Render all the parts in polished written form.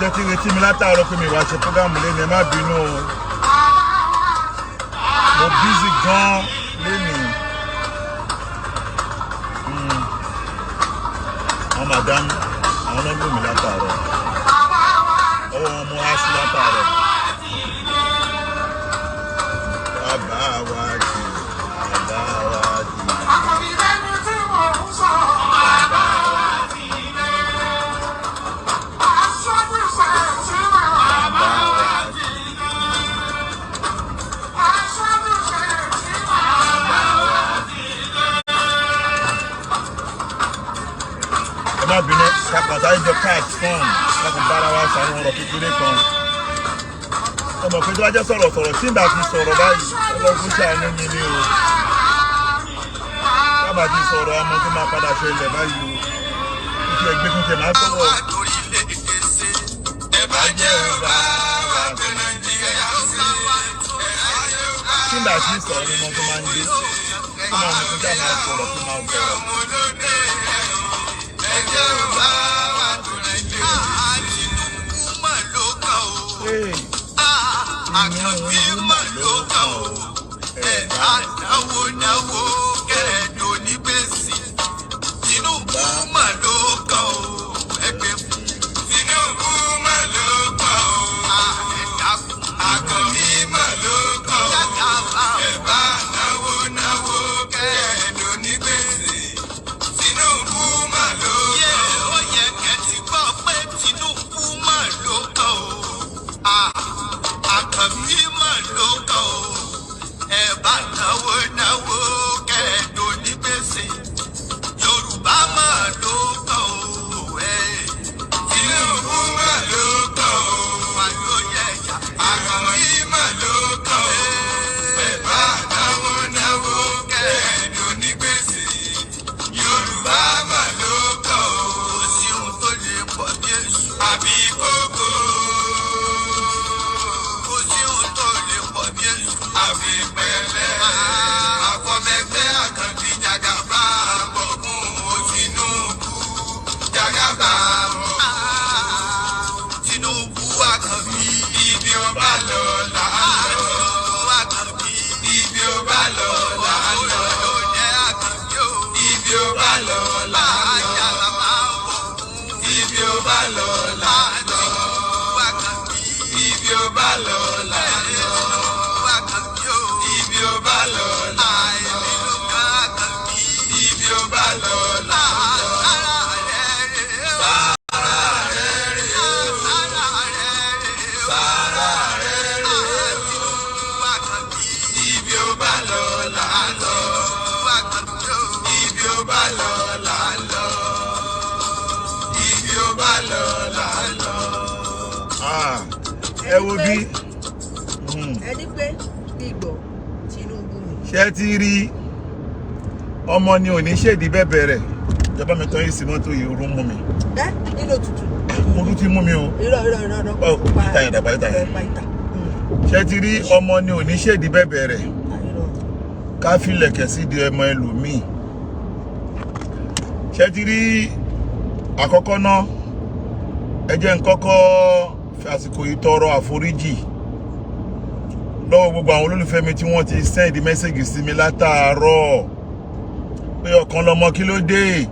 Tẹ́ ti retí mi látàárọ̀ pé mi wá ṣe program lẹ́nu, ẹ má bínú o. Mo busy gan lẹ́nu. Àwọn madam, àwọn náà lò mí látàárọ̀, ọwọ́ wọn mo há sí látàárọ̀. Bàbá wa ti, bàbá wa ti, bàbá wa ti, bàbá wa ti, bàbá wa ti. Ẹ má bínú, kápátá ìjọ catch fún kákan bára wa sàwọn ọ̀rọ̀ kékeré kan. Ẹ mọ̀ pé tó bá jẹ́ sọ̀rọ̀sọ̀rọ̀, tí n bá ti sọ̀rọ̀ báyìí, ọlọ́run ṣàánú mi ni o. Tábà ti sọ̀rọ̀, ọmọ tó máa padà ṣẹlẹ̀ báyìí o, kí ẹgbẹ́ kún tẹ̀ máa sọ̀rọ̀. Tí n bá ti sọ̀rọ̀ ni mo tó máa ń gbé kó máa mú kó já máa sọ̀rọ̀, kó máa sọ̀rọ̀. Hey, Tinubu mà ló kàn ó, ẹ bá Náwó náwó kẹ́ẹ̀dọ̀ onígbèsè, Tinubu mà ló kàn ó, ẹgbẹ́ fún. Tinubu mà ló kàn ó, Àkànbí mà ló kàn ó, ẹ bá náwó náwó kẹ́ẹ̀dọ̀ onígbèsè, Tinubu mà ló kàn ó. Ó yẹ kẹ́ ti gbọ́ pé Tinubu mà ló kàn ó, Àkànbí mà ló kàn ó, ẹ bá náwó náwó kẹ́ẹ̀dọ̀ onígbèsè, Yorùbá mà ló kàn ó ẹ. Tinubu mà ló kàn ó, àlóyè ẹ̀yà, Àkànbí mà ló kàn ó, ẹ bá náwó náwó kẹ́ẹ̀dọ̀ onígbèsè, Yorùbá mà ló kàn ó. Kò sí ohun tó lè pọ̀ bí èṣù àbí kókó. Kò sí ohun tó lè pọ̀ bí èṣù àbí pẹ̀lẹ́. Àfọ̀mẹ́gbẹ́ Àkànbí Jagaba bọ̀ fún Tinubu. Jagaba bọ̀ Tinubu Àkànbí. Ibi ó bá lọ là á lọ. Tinubu Àkànbí. Ibi ó bá lọ là á lọ. Ibi ó bá lọ là á lọ. Ibi ó bá lọ là á lọ. Ibi ó bá lọ là á lọ. Ibi ó bá lọ là á lọ. Ibi ó bá lọ là á lọ. Sára rẹ̀ rè o. Sára rẹ̀ rè o. Ibi ó bá lọ là á lọ. Ibi ó bá lọ là á lọ. Ibi ó bá lọ là á lọ. Ah, ẹ wo bí Ẹni pé gbígbọ́ Tinubu ni. Ṣé ti rí ọmọ ni ò ní ṣèdí bẹ́ẹ̀ rẹ̀? Ìjọba mi tán yìí sí mọ́tò yìí, orú mú mi. Ẹ nínú òtútù. Orú ti mú mi o. Irọ́, irọ́, irọ́, irọ́. Ọ, ìta yẹn dàgbà, ìta yẹn. Ẹ pa ìta. Ṣé ti rí ọmọ ni ò ní ṣèdí bẹ́ẹ̀ rẹ̀? Irọ́. Ká filẹ̀kẹ̀ sí di ọmọ ẹlòmíì. Ṣé ti rí àkọ́kọ́ náà? Ẹ jẹ́ n kọ́kọ́ fi àsìkò yìí tọrọ àforíjì lọ́wọ́ gbogbo àwọn olólùfẹ́ mi tí wọ́n ti send message sí mi látàárọ̀ pé ọ̀kan lọmọ, kí ló dé,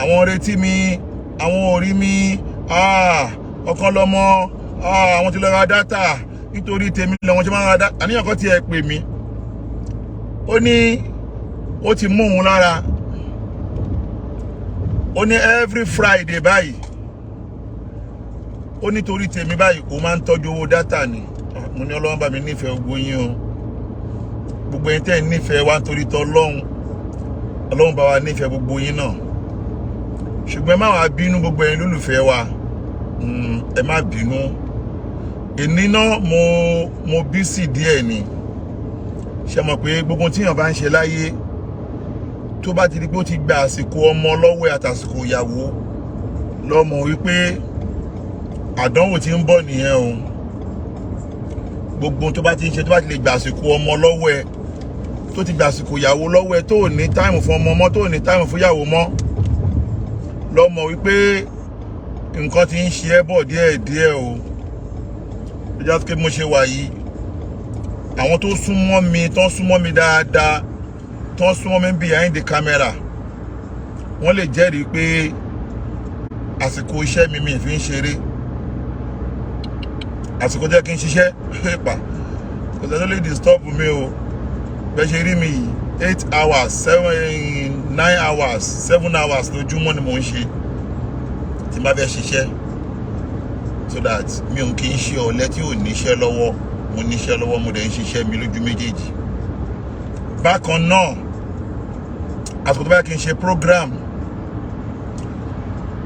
àwọn retí mi, àwọn ò rí mi. Ah, ọ̀kan lọmọ, ah, àwọn ti lọ ra data nítorí tèmi lọ́wọ́n ṣe máa ń ra data. Àníyàn kan ti ẹ̀ pè mí, ó ní ó ti mú òun lára, ó ní every Friday báyìí, ó nítorí tèmi báyìí ó máa ń tọ́jú owó data ni. Mo ní Ọlọ́run bá mi nífẹ̀ẹ́ gbogbo yín o. Gbogbo yín tẹ́ ẹ̀ nífẹ̀ẹ́ wa nítorí tọ́ Ọlọ́run, Ọlọ́run bá wa nífẹ̀ẹ́ gbogbo yín náà. Ṣùgbọ́n ẹ má wàá bínú, gbogbo ẹ̀yin lólùfẹ́ wa, ẹ má bínú. Èní náà mo busy díẹ̀ ni. Ṣe mọ̀ pé gbogbo tíyàn bá ń ṣe láyé, tó bá ti di pé ó ti gba àsìkò ọmọ lọ́wọ́ ẹ̀ àtàsìkò ìyàwó lọ́mọ, wípé àdánwò tí ń bọ̀ nìyẹn o. Gbogbo tó bá ti ń ṣe, tó bá ti lè gba àsìkò ọmọ lọ́wọ́ ẹ̀, tó ti gba àsìkò ìyàwó lọ́wọ́ ẹ̀, tó ò ní time fún ọmọ mọ́, tó ò ní time fún ìyàwó mọ́, lọ́mọ wípé Nǹkan tí ń ṣe ẹ́ bọ̀ díẹ̀díẹ̀ o. Ó já sí pé mo ṣe wà yìí, àwọn tó súnmọ́ mi, tó ń súnmọ́ mi dáadáa, tó ń súnmọ́ mi behind the camera, wọ́n lè jẹ́rìí pé àsìkò iṣẹ́ mi, mi fi ń ṣeré. Àsìkò jẹ́ kí n ṣiṣẹ́ pa, kò sẹ́ni tó lè disturb mi o. Bẹ́ẹ̀ ṣe rí mi yìí, 8 hours, 7, 9 hours, 7 hours lójúmọ́ ni mò ń ṣe tí n bá fẹ́ ṣiṣẹ́, so that mi ò kì í ṣe ọ̀lẹ tí ò níṣẹ́ lọ́wọ́. Mo níṣẹ́ lọ́wọ́, mo dẹ̀ ń ṣiṣẹ́ mi lójú méjèèjì. Bákan náà, àsìkò tó bá yẹ kí n ṣe program,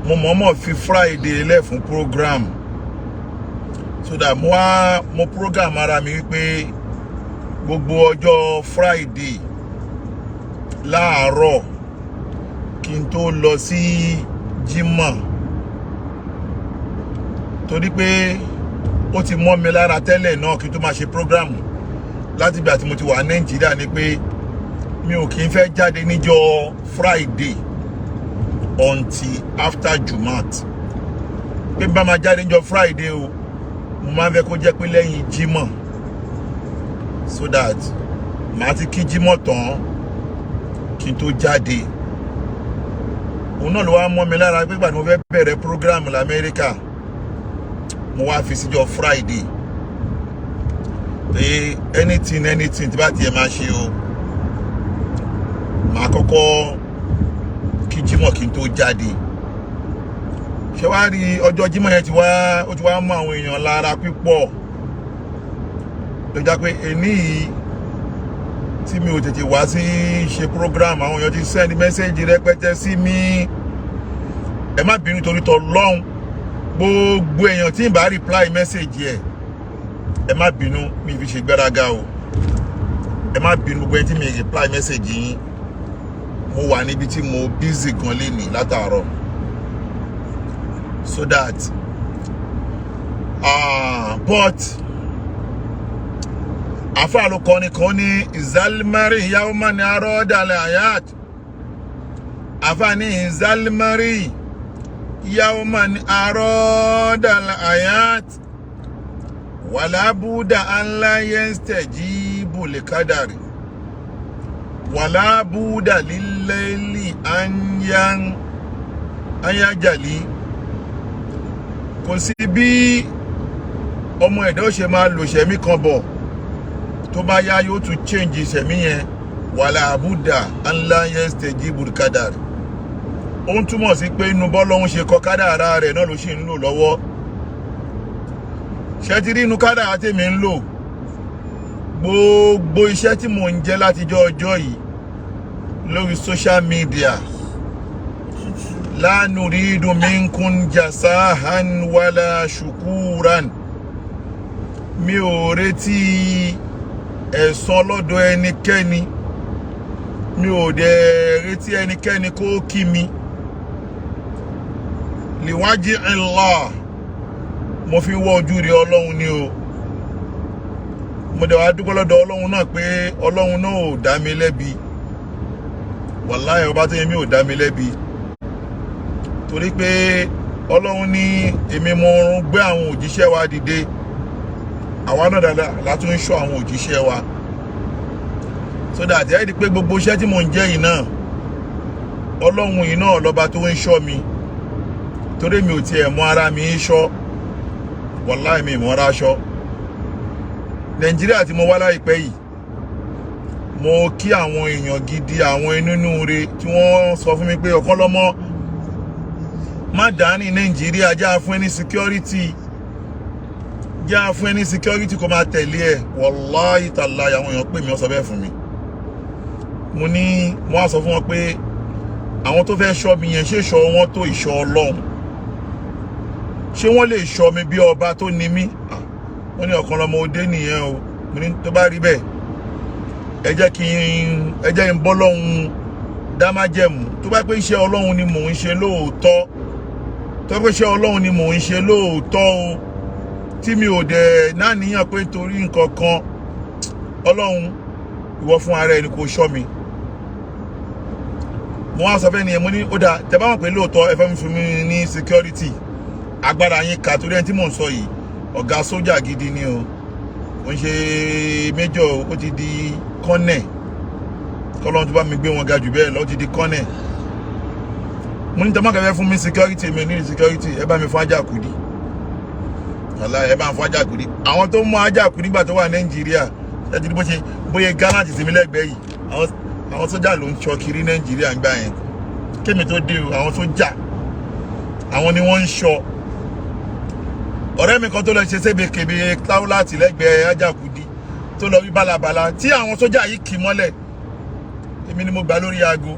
mo mọ̀ọ́mọ̀ fi Friday lẹ̀ fún program, so that mo wá mo program ara mi wípé gbogbo ọjọ́ Friday láàárọ̀, kí n tó lọ sí jímọ̀, torí pé ó ti mọ́ mi lára tẹ́lẹ̀ náà kí n tó máa ṣe program láti ìgbà tí mo ti wà Nàìjíríà, ni pé mi ò kí ń fẹ́ jáde níjọ́ Friday until after Jumat. Pé bá máa jáde níjọ́ Friday o, mo máa ń fẹ́ kó jẹ́ pé lẹ́yìn jímọ̀, so that màá ti kí jímọ̀ tán kí n tó jáde. Òun náà ló wá mọ́ mi lára pé ìgbà tí mo fẹ́ bẹ̀rẹ̀ program lamẹ́ríkà, mo wá fi síjọ́ Friday pé anything, anything tí bá tiẹ̀ máa ṣe o, màá kọ́kọ́ kí jímọ̀ kí n tó jáde. Ṣé wàá rí ọjọ́ jímọ̀ yẹn ti wá, ó ti wá mú àwọn èèyàn lára pípọ̀, ló já pé èní yìí tí mi ò tètè wá sí ṣe program, àwọn èèyàn ti send message rẹpẹtẹ sí mi. Ẹ má bínú torí tọ lọ́hùn, gbogbo èèyàn tí ń bá reply message ẹ, ẹ má bínú, mi fi ṣe gbéraga o. Ẹ má bínú, gbogbo ẹni tí mi reply message yín, mo wà níbi tí mo busy gan lénìí látàárọ̀, so that but àfáà ló kọrin kan ní ìzálímárì yawma ní arọ́dàlẹ̀ ayat. Àfáà ní ìzálímárì yawma ní arọ́dàlẹ̀ ayat, wàlábúdà aláyẹ́stẹ̀jíbù lè kádàrí, wàlábúdà lílẹ́lì anyájàlí. Kò sí bí ọmọ ẹ̀dá ó ṣe máa lò ṣẹ̀mí kan bọ̀, tó bá yá yóò tún change ìṣẹ̀mí yẹn. Wàlábúdà aláyẹ́stẹ̀jíbù lè kádàrí, ó ń túmọ̀ sí pé inú bọ́lọ́hún ṣe kọ kádàrá rẹ̀ náà ló ṣì ń lò lọ́wọ́. Ṣé ti rí inú kádàrá tèmi ń lò? Gbogbo iṣẹ́ tí mò ń jẹ́ látijọ́ ọjọ́ yìí lórí social media, la nuridu minkum jasahan wala shukuran, mi ò retí ẹ̀san lọ́dọ̀ ẹnikẹ́ni, mi ò dẹ̀ retí ẹnikẹ́ni kó kí mi. Liwaji Allah, mo fi wọ́ ojú rí Ọlọ́run ni o. Mo dẹ̀ wá dúpẹ́ lọ́dọ̀ Ọlọ́run náà pé Ọlọ́run náà ò dá mi lẹ́bi. Wàláhì, ọba tó yẹ mi ò dá mi lẹ́bi, torí pé Ọlọ́run ní èmi mo ń gbé àwọn òjíṣẹ́ wa dìde, àwa náà dáadáa látún ń ṣọ́ àwọn òjíṣẹ́ wa, so that ẹ rí i pé gbogbo iṣẹ́ tí mò ń jẹ́ yìí náà, Ọlọ́run yìí náà lọ́ba tó ń ṣọ́ mi, torí mi ò tiẹ̀ mọ ara mi ń ṣọ́. Wàláhì, mi mọ́ ara ṣọ́. Nàìjíríà tí mo wá láìpẹ́ yìí, mo kí àwọn èèyàn gidi, àwọn inúnúure tí wọ́n sọ fún mi pé ọ̀kan lọ́mọ má dání Nàìjíríà, já fún ẹni security, já fún ẹni security kó máa tẹ̀lé ẹ̀. Wàláhì tàláhì, àwọn èèyàn pè mí, wọ́n sọ bẹ́ẹ̀ fún mi. Mo ní, wọ́n á sọ fún wọn pé àwọn tó fẹ́ ṣọ́ mi yẹn, ṣé ṣọ́ wọn tó ìṣọ́ Ọlọ́run? Ṣé wọ́n lè ṣọ́ mi bí ọba tó ní mí? Wọ́n ní ọ̀kan lọ́mọ òde nìyẹn o. Mo ní tó bá rí bẹ́ẹ̀, ẹ jẹ́ n bọ́ lọ́hùn dá májẹ̀mú. Tó bá pé iṣẹ́ Ọlọ́run ni mò ń ṣe lóòótọ́, tó bá pé iṣẹ́ Ọlọ́run ni mò ń ṣe lóòótọ́ o, tí mi ò dẹ̀ náníyàn pé torí nǹkan kan, Ọlọ́run, ìwọ fún ara ẹni kò ṣọ́ mi. Mo wá sọ fẹ́ nìyẹn, mo ní ó dáa, tẹ bá mọ̀ pé lóòótọ́ ẹ fẹ́ mi fún mi ní security, Agbára yín ka, torí ẹni tí mò ń sọ yìí, ọ̀gá sójà gidi ni o. Kò ń ṣe major, ó ti di colonel. Kọ́lọ́run tó bá mi gbé wọn ga jù bẹ́ẹ̀ lọ, ó ti di colonel. Mo ní tọ́mọ́ kẹfẹ́ fún mi security, mi ní security, ẹ bá mi fún Ajakudi. Wàláhì, ẹ bá ń fún Ajakudi. Àwọn tó mú Ajakudi nígbà tó wà Nàìjíríà, ẹ ti di bó ṣe bóyá gallant sí mi lẹ́gbẹ̀ẹ́ yìí. Àwọn sójà ló ń ṣọ́ kiri Nàìjíríà gbà yẹn kémi tó dé o. Àwọn sójà, àwọn ni wọ́n ń ṣọ́. Ọ̀rẹ́ mi kan tó lọ ṣe sébekèbe táwọ́láàtì lẹ́gbẹ̀ẹ́ Ajakudi, tó lọ wí bálabàla tí àwọn sójà yìí kì í mọ́lẹ̀, èmi ni mo gbà lórí aago.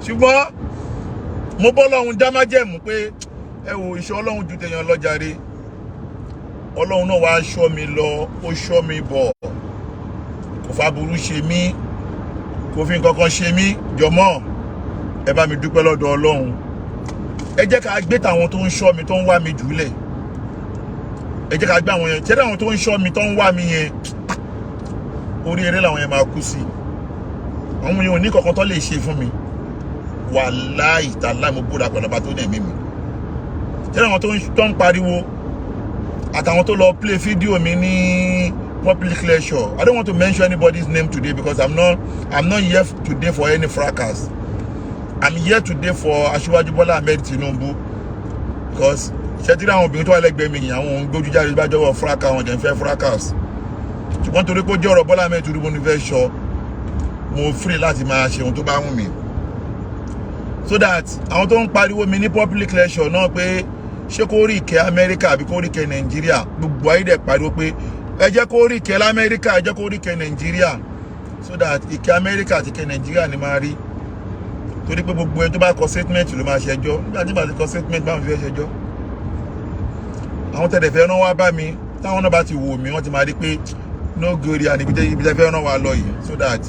Ṣùgbọ́n mo bọ́ lọ́hún dá májẹ̀mú pé ẹ wo ìṣọ́ Ọlọ́run ju tèèyàn lọ jàre. Ọlọ́run náà wàá ṣọ́ mi lọ, ó ṣọ́ mi bọ̀, kò fàbùrú ṣe mí, kò fi nǹkan kan ṣe mí. Jọmọ́, ẹ bá mi dúpẹ́ lọ́dọ̀ Ọlọ́run. Ẹ jẹ́ ká gbé tàwọn tó ń ṣọ́ mi, tó ń wá mi jùlẹ̀. Ẹ jẹ́ ká gbé àwọn yẹn. Ṣé àwọn tó ń ṣọ́ mi, tó ń wá mi yẹn, orí eré làwọn yẹn máa kú sí. Àwọn yẹn ò ní kankan tó lè ṣe fún mi. Wàláì tàláì, mo búra pẹ̀lú ọba tó ní ẹ̀mí mi. Ṣé àwọn tó ń pariwo àtàwọn tó lọ play fídíò mi ní public lecture? I don't want to mention anybody's name today because I'm not here today for any fracas. I'm here today for Aṣíwájú Bọ́lá Ahmed Tinubu, because ṣé tí àwọn obìnrin tó wà lẹ́gbẹ̀ẹ́ mi yìí, àwọn òun gbójú jáde bá jọ̀wọ́ fracas, àwọn jẹ́ ń fẹ́ fracas. Ṣùgbọ́n torí pé ó jẹ́ ọ̀rọ̀ Bọ́lá Ahmed Tinubu ní fẹ́ sọ, mo free láti máa ṣe ohun tó bá wù mí, so that àwọn tó ń pariwo mi ní public lecture náà pé ṣé kó rí ìkẹ́ Amẹ́ríkà àbí kó rí ìkẹ́ Nàìjíríà, gbogbo ayé dẹ̀ pariwo pé ẹ jẹ́ kó rí ìkẹ́ lamẹ́ríkà, ẹ jẹ́ kó rí ìkẹ́ Nàìjíríà, so that ìkẹ́ Amẹ́ríkà àti ìkẹ́ Nàìjíríà ni máa rí, torí pé gbogbo ẹni tó bá kọ statement ló máa ṣẹjọ́. Nígbà tí bá ti kọ statement, báwọn fi fẹ́ ṣẹjọ́? Àwọn tẹ̀lé fẹ́ rán wá bá mi, táwọn náà bá ti wò mí, wọ́n ti máa rí pé no go area níbi tẹ́ ibi tẹ́ fẹ́ rán wa lọ yìí, so that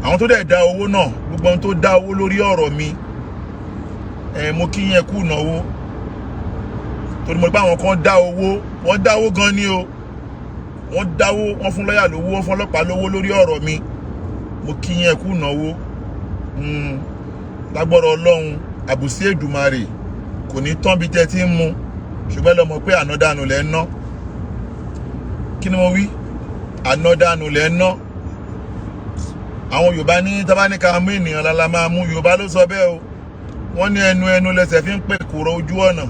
àwọn tó dẹ̀ dá owó náà, gbogbo ohun tó dá owó lórí ọ̀rọ̀ mi, ẹ̀ mo kí yẹn kú ìnáwó, torí mo rí pé àwọn kan dá owó, wọ́n dá owó gan ni o. Wọ́n dáwó, wọ́n fún lọ́ọ̀yà lówó, wọ́n fún ọlọ́pàá lówó lórí ọ̀rọ̀ mi. Mo kí yẹn kú ìnáwó. Lágbọ́rọ̀ Ọlọ́run, àbùsí Èdùmàrè kò ní tán bí tẹ́ ti ń mu. Ṣùgbọ́n ẹ lọ mọ̀ pé ànádànù lẹ́ ń ná. Kí ni mo wí? Ànádànù lẹ́ ń ná. Àwọn Yorùbá ní tábánikà mú ènìyàn lálá máa mú. Yorùbá ló sọ bẹ́ẹ̀ o. Wọ́n ní ẹnu ẹnu lẹsẹ̀ fi ń pè kúrò ojú ọ̀nà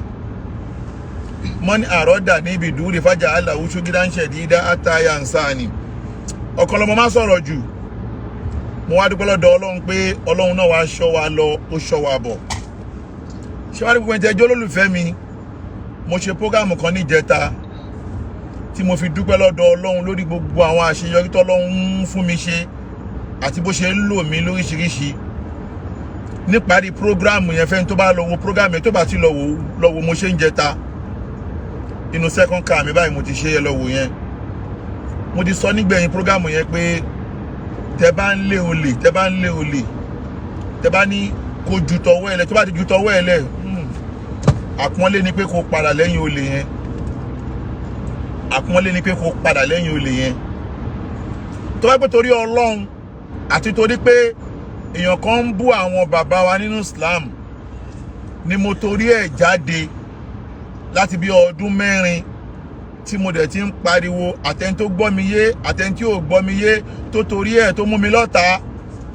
mọ́ní àrọ́dà níbi ìdúrí fájà aláwù ṣúgídá ń ṣẹ̀dí dá àtàyà ń sáà ni. Ọ̀kan lọmọ má sọ̀rọ̀ jù. Mo wá dúpẹ́ lọ́dọ̀ Ọlọ́run pé Ọlọ́run náà wá ṣọ́ wa lọ, ó ṣọ́ wa bọ̀. Ṣé wàá rí gbogbo ẹni tẹ́jọ́ olólùfẹ́ mi? Mo ṣe program kan níjẹta tí mo fi dúpẹ́ lọ́dọ̀ Ọlọ́run lórí gbogbo àwọn àṣeyọrí tọ́lọ́run ń fún mi ṣe àti bó ṣe ń lò mí lóríṣiríṣi. Níparí program yẹn, fẹ́ni tó bá lọ wo program yẹn, tó bá ti lọ wò, lọ wo. Mo ṣe ń jẹta inú second car mi báyìí, mo ti ṣe é, lọ wò yẹn. Mo ti sọ nígbẹ̀yìn program yẹn pé tẹ bá ń lé olè, tẹ bá ń lé olè, tẹ bá ní kó ju tọwọ́ ẹ lẹ̀, tó bá ti ju tọwọ́ ẹ lẹ̀, àpọ́nlé ni pé kó padà lẹ́yìn olè yẹn. Àpọ́nlé ni pé kó padà lẹ́yìn olè yẹn. Tó bá pẹ́ torí Ọlọ́run àti torí pé èèyàn kan ń bú àwọn bàbá wa nínú Islam ni mo torí ẹ̀ jáde láti bí ọdún 4 tí mo dẹ̀ ti ń pariwo, àtẹni tó gbọ́ mi yé, àtẹni tí ò gbọ́ mi yé, tó torí ẹ̀ tó mú mi lọ́ta,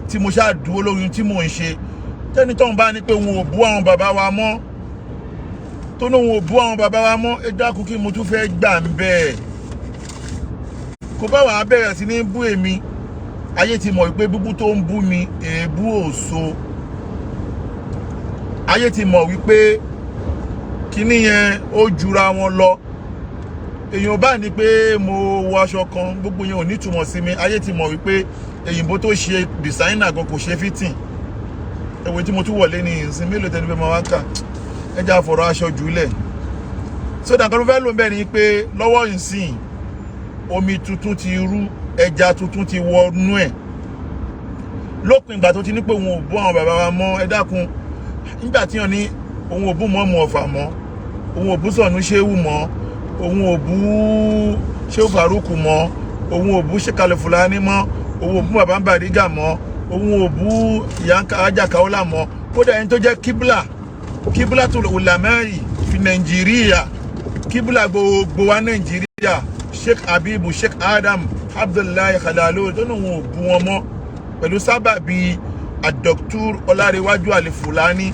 tí mo ṣáà dúró lórí ohun tí mò ń ṣe, tẹ́ni tóun bá ní pé òun ò bú àwọn bàbá wa mọ́, tó ní òun ò bú àwọn bàbá wa mọ́, ẹ dákun, kí mo tún fẹ́ gbà ń bẹ́ẹ̀? Kò bá wàá bẹ̀rẹ̀ sí ní bú èmi, ayé ti mọ̀ wípé búbú tó ń bú mi, èébú òso. Ayé ti mọ̀ wípé kíní yẹn ó jura wọn lọ. Èèyàn bá ní pé mo wọ aṣọ kan, gbogbo yẹn ò ní túmọ̀ sí mi. Ayé ti mọ̀ wípé èyìnbó tó ṣe designer gan kò ṣe fitting. Ẹ̀wẹ̀ tí mo tún wọlé ní ìsìn mélòó tẹni pé mo wá kà, ẹ jẹ́ àfọ̀rọ̀ aṣọ jùlẹ̀. So dàgbà tó fẹ́ lò ń bẹ̀ ni pé lọ́wọ́ ìsìn, omi tuntun ti rú, ẹja tuntun ti wọnú ẹ̀. Lópin ìgbà tó ti ní pé òun ò bú àwọn bàbá wa mọ́, ẹ dákun, nígbà tí wọ́n ní òun ò bú mọ́mù Ọ̀fà mọ́, òun ò bú Sọ̀nù Ṣéwù mọ́, òun ò bú Ṣéwù Faruku mọ́, òun ò bú Ṣèkàlẹ̀ Fúlàní mọ́, òun ò bú bàbá Bàrígà mọ́, òun ò bú Ìyá Ajákaólà mọ́, kódà ẹni tó jẹ́ kíbla. Kíbúlà tó ulamai fi Nàìjíríà, kíbúlà gbogbo wa Nàìjíríà, Sheikh Habibu Sheikh Adam Abdullahi Khalalu, tó ní òun ò bú wọn mọ́ pẹ̀lú sábàbí Dr. Ọlárẹ̀wájú Àlìfùlání,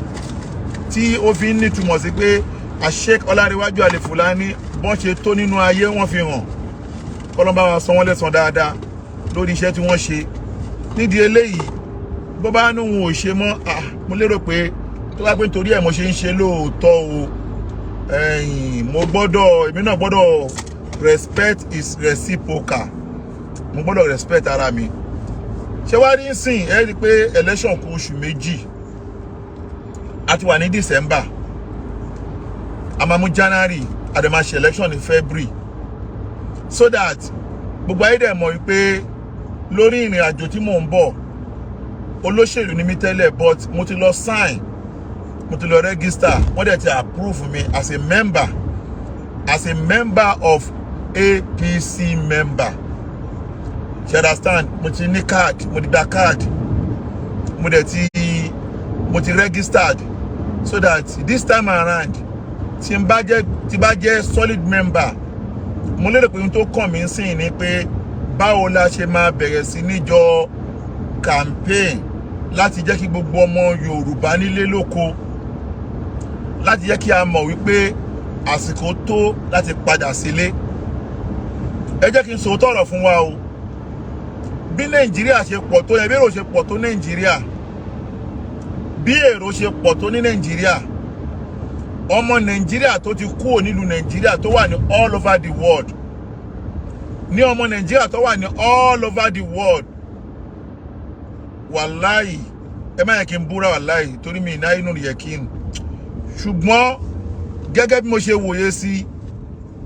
tí ó fi ń nítumọ̀ sí pé Sheikh Ọlárẹ̀wájú Àlìfùlání, bọ́n ṣe tó nínú ayé, wọ́n fi hàn. Kọ́lọ́mbà wa san wọ́n lẹ́san dáadáa lórí iṣẹ́ tí wọ́n ṣe. Nídìí eléyìí, bó bá ní òun ò ṣe mọ́, ah, mo lérò pé tó bá pé nítorí ẹ̀ mo ṣe ń ṣe lóòótọ́ o, ẹ̀yìn mo gbọ́dọ̀, èmi náà gbọ́dọ̀, respect is reciprocal, mo gbọ́dọ̀ respect ara mi. Ṣé wàá rí sìn, ẹ rí i pé election kù oṣù 2, a ti wà ní December, a máa mú January, a dẹ̀ máa ṣe election ní February, so that gbogbo ayé dẹ̀ mọ̀ wípé lórí ìrìn àjò tí mò ń bọ̀, olóṣèlú ni mí tẹ́lẹ̀, but mo ti lọ sign, mo ti lọ register, wọ́n dẹ̀ ti approve mi as a member of APC member. You understand? Mo ti ní card, mo ti gba card, mo dẹ̀ ti mo ti registered, so that this time around, tí bá jẹ́ solid member, mo lérò pé ohun tó kàn mí sìn ni pé báwo la ṣe máa bẹ̀rẹ̀ sí níjọ campaign láti jẹ́ kí gbogbo ọmọ Yorùbá nílé lóko, láti jẹ́ kí a mọ̀ wípé àsìkò tó láti padà sílé. Ẹ jẹ́ kí n sòótọ́ ọ̀rọ̀ fún wa o. Bí Nàìjíríà ṣe pọ̀ tó yẹn, bí èrò ṣe pọ̀ tó Nàìjíríà, bí èrò ṣe pọ̀ tó ní Nàìjíríà, ọmọ Nàìjíríà tó ti kúrò nílùú Nàìjíríà, tó wà ní all over the world, ní ọmọ Nàìjíríà tó wà ní all over the world, wàláì, ẹ má yẹ kí n búra, wàláì, torí mi ìná inú yẹ kí n, ṣùgbọ́n gẹ́gẹ́ bí mo ṣe wòye sí,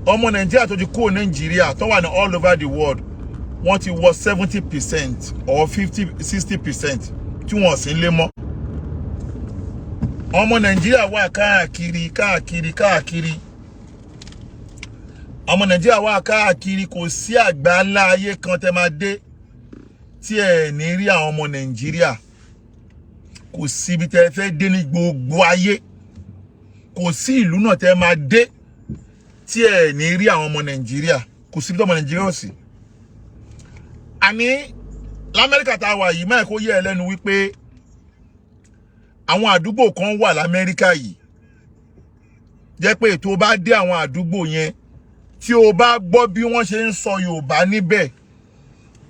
ọmọ Nàìjíríà tó ti kúrò Nàìjíríà, tó wà ní all over the world, wọ́n ti wọ 70% or 50, 60% tí wọ́n sì ń lé mọ́. Ọmọ Nàìjíríà wà káàkiri, káàkiri, káàkiri. Ọmọ Nàìjíríà wà káàkiri. Kò sí àgbáńlá ayé kan tẹ́ máa dé tí ẹ ní rí àwọn ọmọ Nàìjíríà. Kò síbi tẹ́ fẹ́ dé ní gbogbo ayé, kò sí ìlú náà tẹ́ máa dé tí ẹ ní rí àwọn ọmọ Nàìjíríà. Kò síbi tí ọmọ Nàìjíríà ò sí. Àní lamẹ́ríkà tá a wà yìí, máa kó yẹ ẹ lẹ́nu wípé àwọn àdúgbò kan wà lamẹ́ríkà yìí, jẹ́ pé tó bá dé àwọn àdúgbò yẹn, tí o bá gbọ́ bí wọ́n ṣe ń sọ Yorùbá níbẹ̀,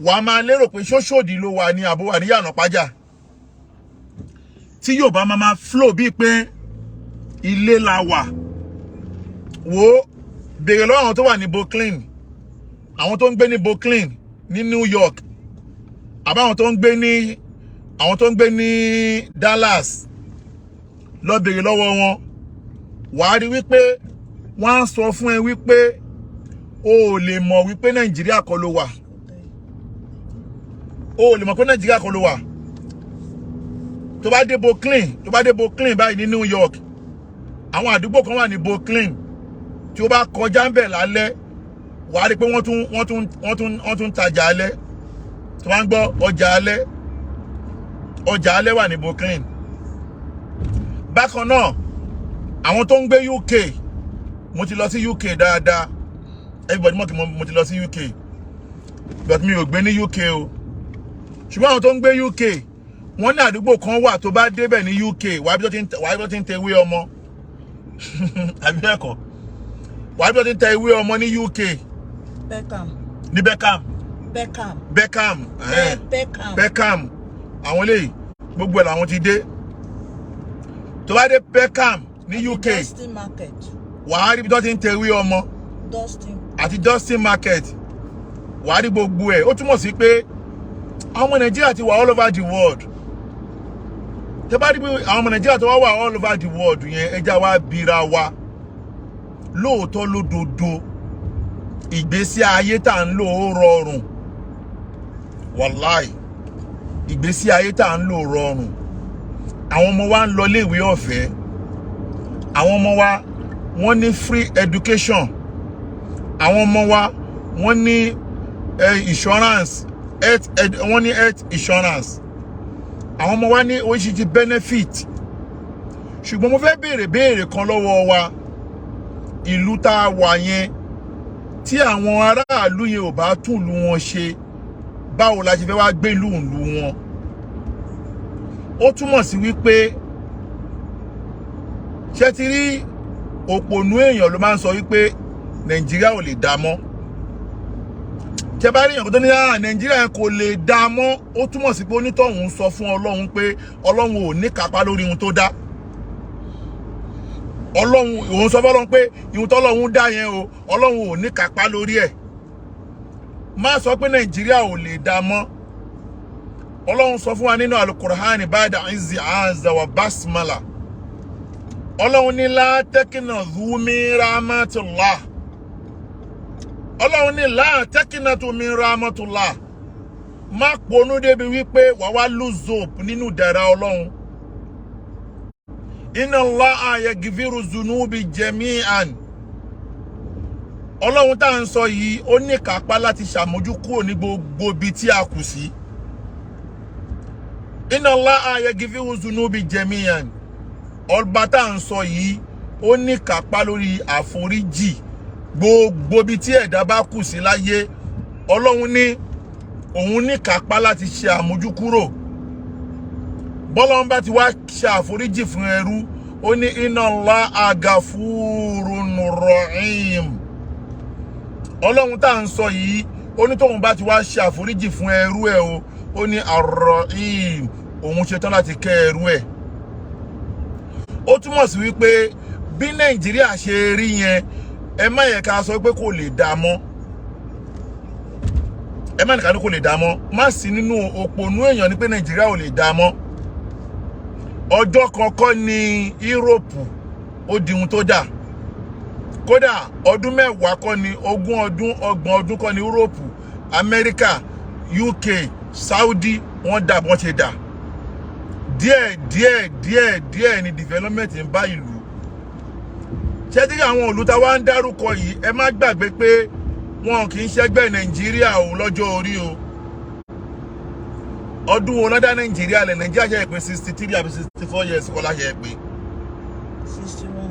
wàá máa lérò pé ṣóṣòdì ló wà ní àbó wà ní Yànà Pájà, tí Yorùbá máa flow bíi pé ilé la wà. Wo, béèrè lọ́wọ́ àwọn tó wà ní Brooklyn, àwọn tó ń gbé ní Brooklyn ní New York, àbáwọn tó ń gbé ní àwọn tó ń gbé ní Dallas, lọ béèrè lọ́wọ́ wọn. Wàá rí wípé wọ́n á sọ fún ẹ wípé o ò lè mọ̀ wípé Nàìjíríà kọ́ ló wà. O ò lè mọ̀ pé Nàìjíríà kọ́ ló wà. Tó bá dé Brooklyn, tó bá dé Brooklyn báyìí ní New York, àwọn àdúgbò kan wà ní Brooklyn tí ó bá kọjá ń bẹ̀ lálẹ́, wàá rí pé wọ́n tún tajà alẹ́. Tó bá ń gbọ́ ọjà alẹ́, ọjà alẹ́ wà ní Brooklyn. Bákan náà, àwọn tó ń gbé UK, mo ti lọ sí UK dáadáa, everybody mọ̀ kí mo ti lọ sí UK, but mi ò gbé ní UK o. Ṣùgbọ́n àwọn tó ń gbé UK, wọ́n ní àdúgbò kan wà, tó bá débẹ̀ ní UK, wàá bí tó ti ń tẹ ìwé ọmọ, àbí bẹ́ẹ̀ kọ́? Wàá bí tó ti ń tẹ ìwé ọmọ ní UK. Beckham. Ní Beckham. Beckham. Beckham. Beckham. Beckham. Àwọn eléyìí, gbogbo ẹ̀ làwọn ti dé. Tó bá dé Beckham ní UK, Dustin Market. wàá rí bí tó ti ń tẹ ìwé ọmọ. Dustin. Àti Dustin Market, wàá rí gbogbo ẹ̀. Ó túmọ̀ sí pé àwọn ọmọ Nàìjíríà ti wà all over the world. Tẹ́ bá rí pé àwọn ọmọ Nàìjíríà tó wá wà all over the world yẹn, ẹja wa bira wa lóòótọ́ lódodo, ìgbésí ayé tá à ń lò ó rọrùn. Wàláì, ìgbésí ayé tá à ń lò rọrùn. Àwọn ọmọ wa ń lọ léèwé ọ̀fẹ́, àwọn ọmọ wa, wọ́n ní free education, àwọn ọmọ wa, wọ́n ní insurance health, wọ́n ní health insurance, àwọn ọmọ wa ní oríṣiríṣi benefit. Ṣùgbọ́n mo fẹ́ béèrè béèrè kan lọ́wọ́ wa. Ìlú tá a wà yẹn, tí àwọn aráàlú yẹn ò bá tún ìlú wọn ṣe, báwo la ṣe fẹ́ wá gbé ìlú ìlú wọn? Ó túmọ̀ sí wípé, ṣé ti rí, òpònú èèyàn ló máa ń sọ wípé Nàìjíríà ò lè dá mọ́. Tẹ bá rí èèyàn kan tó ní, "Ah, Nàìjíríà kò lè dá mọ́," ó túmọ̀ sí pé onítọ̀hún sọ fún Ọlọ́run pé Ọlọ́run ò ní kápá lórí ohun tó dá. Ọlọ́run, òun sọ fọlọ́run pé ihun tọ́lọ́run dá yẹn o, Ọlọ́run ò ní kápá lórí ẹ̀. Má sọ pé Nàìjíríà ò lè dá mọ́. Ọlọ́run sọ fún wa nínú Alukur'ani, ba'da izzi azza wa basmala, Ọlọ́run ní la taqnatu min rahmatillah. Ọlọ́run ní la taqnatu min rahmatillah. Má ponú débi wípé wà wá lose hope nínú ìdẹ̀ra Ọlọ́run. Inna Allaha yaghfiru zunubi jami'an. Ọlọ́run tá à ń sọ yìí, ó ní kápá láti ṣàmójúkúrò ní gbogbo ibi tí a kù sí. Inna Allaha yaghfiru zunubi jami'an. Ọba tá à ń sọ yìí, ó ní kápá lórí àforíjì gbogbo ibi tí ẹ̀dá bá kù sí láyé. Ọlọ́run ní òun ní kápá láti ṣe àmójúkúrò. Bọ́lọ́run bá ti wá ṣe àforíjì fún ẹrú, ó ní inna Allaha gafurun rahim. Ọlọ́run tá à ń sọ yìí, ó ní tóun bá ti wá ṣe àforíjì fún ẹrú ẹ̀ o, ó ní arrahim, òun ṣetán láti kẹ́ ẹrú ẹ̀. Ó túmọ̀ sí wípé bí Nàìjíríà ṣe rí yẹn, ẹ má yẹ ká sọ pé kò lè dá mọ́. Ẹ má nìkan ní kò lè dá mọ́. Má sí nínú òpònú èèyàn ní pé Nàìjíríà ò lè dá mọ́. Ọjọ́ kan kọ́ ní Europe ó di ohun tó dà. Kódà ọdún 10 kọ́ ni, 20 ọdún, 30 ọdún kọ́ ní Europe, America, UK, Saudi wọ́n dà bọ́n ṣe dà. Díẹ̀ díẹ̀ díẹ̀ díẹ̀ ni development ń bá ìlú. Ṣé tí àwọn ìlú tá wá ń dárúkọ yìí, ẹ má gbàgbé pé wọn kì í ṣẹgbẹ́ Nàìjíríà o lọ́jọ́ orí o. Ọdún wo lọ́dá Nàìjíríà lẹ̀? Nàìjíríà ṣe é pé 63 àbí 64 years kọ́ láṣẹ ẹ pé. 61.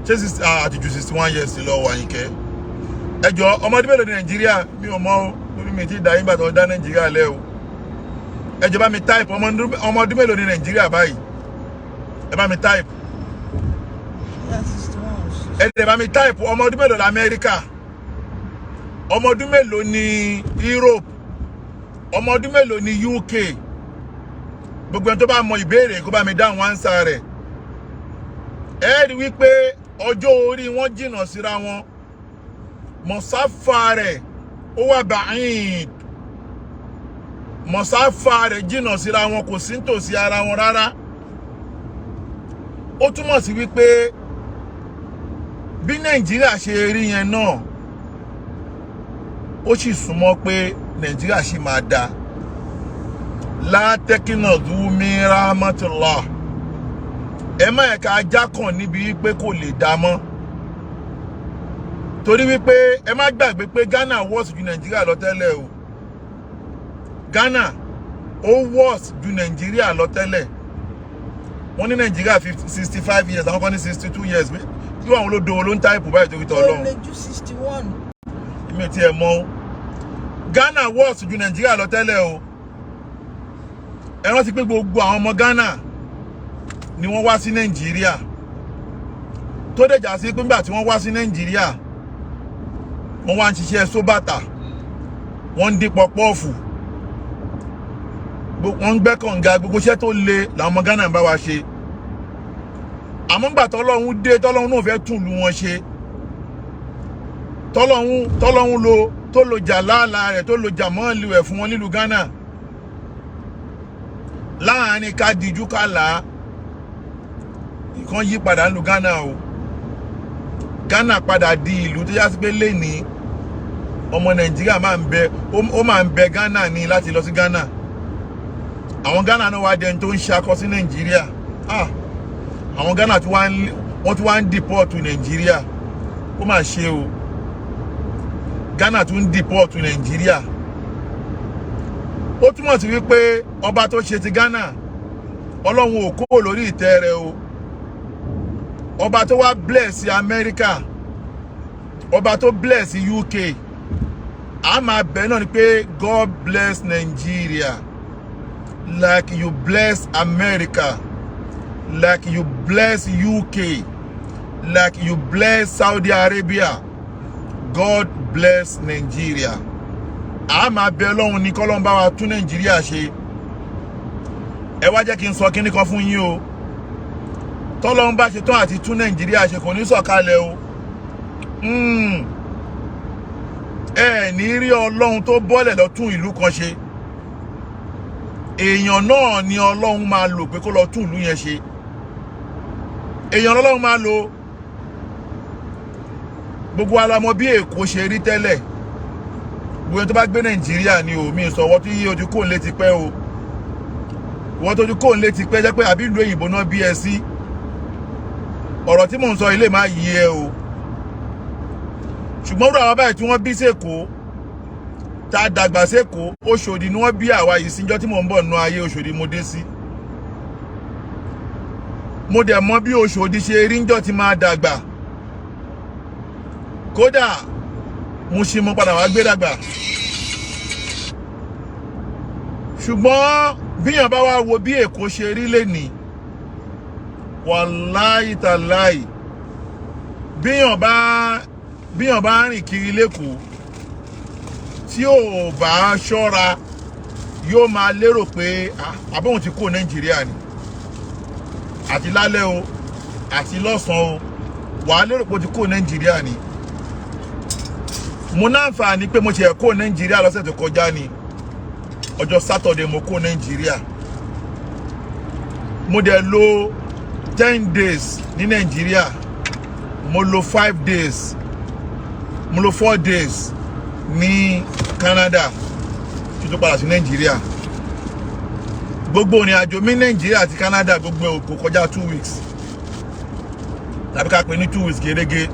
Ṣé sixty àti ju 61 years lọ wà? Yín kẹ́ ẹ jọ, ọmọdé mélòó ní Nàìjíríà? Mi ò mọ o, lórí mi ti dà yín gbàtọ̀ dá Nàìjíríà lẹ́ o. Ẹ jọ, bá mi type, ọmọ ọdún mélòó ní Nàìjíríà báyìí? Ẹ bá mi type. Yeah, 61. Ẹ dẹ̀ bá mi type, ọmọ ọdún mélòó ní Amẹ́ríkà? Ọmọ ọdún mélòó ní Europe? Ọmọ ọdún mélòó ní UK? Gbogbo ẹni tó bá mọ ìbéèrè, kó bá mi dáhùn answer rẹ̀. Ẹ rí wípé ọjọ́ orí wọn jìnnà síra wọn, mọ̀sáfà rẹ̀ ó wà ba'id, mọ̀sáfà rẹ̀ jìnnà síra wọn, kò sí nítòsí ara wọn rárá. Ó túmọ̀ sí wípé bí Nàìjíríà ṣe rí yẹn náà, ó sì súnmọ́ pé Nàìjíríà ṣì máa dáa. La taqnatu min rahmatillah. Ẹ má ẹ̀ka ajá kàn níbi wípé kò lè dá mọ́, torí wípé ẹ má gbàgbé pé Ghana worse ju Nàìjíríà lọ tẹ́lẹ̀ o. Ghana ó worse ju Nàìjíríà lọ tẹ́lẹ̀. Wọ́n ní Nàìjíríà 65 years, àwọn kan ní 62 years. Kí àwọn olódo ló ń type báyìí torí tọ́ Ó Ọlọ́run? lè ju 61. Mi ò tiẹ̀ mọ̀ o. Ghana worse ju Nàìjíríà lọ tẹ́lẹ̀ o. Ẹ rántí pé gbogbo àwọn ọmọ Ghana ni wọ́n wá sí Nàìjíríà, tó dẹ̀ já sí pé nígbà tí wọ́n wá sí Nàìjíríà, wọ́n wá ń ṣiṣẹ́ sóbàtà, wọ́n ń dín pọpọ́ọ̀fù, wọ́n ń gbẹ́ kànga. Gbogbo iṣẹ́ tó le làwọn ọmọ Ghana ń bá wa ṣe. Àmọ́ ńgbà tọ́lọ́hún dé, tọ́lọ́hún náà fẹ́ tún ìlú wọn ṣe, tọ́lọ́hún lo tó lo jàláàlà rẹ̀, tó lo jàmọ́ọ̀lù ẹ̀ fún wọn nílùú Ghana, láàrin ká dijú ká là á, nǹkan yí padà nílùú Ghana o. Ghana padà di ìlú tó yá sí pé lẹ́ni ọmọ Nàìjíríà máa ń bẹ, ó máa ń bẹ Ghana ní láti lọ sí Ghana. Àwọn Ghana náà wá dẹni tó ń ṣakọ sí Nàìjíríà. Ah, àwọn Ghana tí wọ́n tún wá ń deport Nàìjíríà. Ó mà ṣe o. Ghana tún ń deport Nàìjíríà. Ó túmọ̀ sí wípé ọba tó ṣe ti Ghana, Ọlọ́run ò kúrò lórí ìtẹ́ rẹ̀ o. Ọba tó wá bless Amẹ́ríkà, ọba tó bless UK, a máa bẹ̀ náà ni pé God bless Nigeria like you bless America, like you bless UK, like you bless Saudi Arabia. God bless Nigeria. A máa bẹ̀ Ọlọ́run ní kọ́lọ́n bá wa tún Nàìjíríà ṣe. Ẹ wá jẹ́ kí n sọ kíní kan fún yín o. Tọ́lọ́run bá ṣe tán àti tún Nàìjíríà ṣe, kò ní sọ̀kalẹ̀ o. Ẹ ní rí Ọlọ́run tó bọ́lẹ̀ lọ tún ìlú kan ṣe. Èèyàn náà ni Ọlọ́run máa lò pé kó lọ tún ìlú yẹn ṣe. Èèyàn lọ́lọ́run máa lò. Gbogbo wa la mọ̀ bí Èkó ṣe rí tẹ́lẹ̀. Gbogbo ẹni tó bá gbé Nàìjíríà ni o, mi sọ wọ́n tí ojú kò ń lé ti pẹ́ o. Wọ́n tó ojú kò ń lé ti pẹ́ jẹ́ pé àbí ìlú òyìnbó náà bí ẹ sí. Ọ̀rọ̀ tí mò ń sọ ilé máa yí ẹ o. Ṣùgbọ́n rú àwọn báyìí tí wọ́n bí sÈkó, tá a dàgbà sÈkó, Òṣòdì ni wọ́n bí àwa yìí síjọ́ tí mò ń bọ̀ nínú ayé. Òṣòdì mo dé sí. Mo dẹ̀ mọ̀ bí Òṣòdì ṣe rí ńjọ́ tí máa dàgbà. Kódà mo ṣe mo padà wá gbé dàgbà. Ṣùgbọ́n bíyàn bá wá wo bí Èkó ṣe rí lénìí, wàláì tàláì, bíyàn bá rìn kiri lÉkòó tí ò bá ṣọ́ra, yóò máa lérò pé àbóhùn ti kó Nàìjíríà ni. Àti lálẹ́ o, àti lọ́sàn-án o, wàá lérò pé ó ti kó Nàìjíríà ni. Mo náǹfààní pé mo ṣe kó Nàìjíríà lọ́sẹ̀ tó kọjá ni. Ọjọ́ Saturday mo kó Nàìjíríà. Mo dẹ̀ lò 10 days ní Nàìjíríà. Mo lò 5 days, mo lò 4 days ní Canada kí tó padà sí Nàìjíríà. Gbogbo ìrìn àjò mi Nàìjíríà àti Canada, gbogbo ẹ̀ kò kọjá 2 weeks, tàbí ká pè ní 2 weeks gẹ́gẹ́.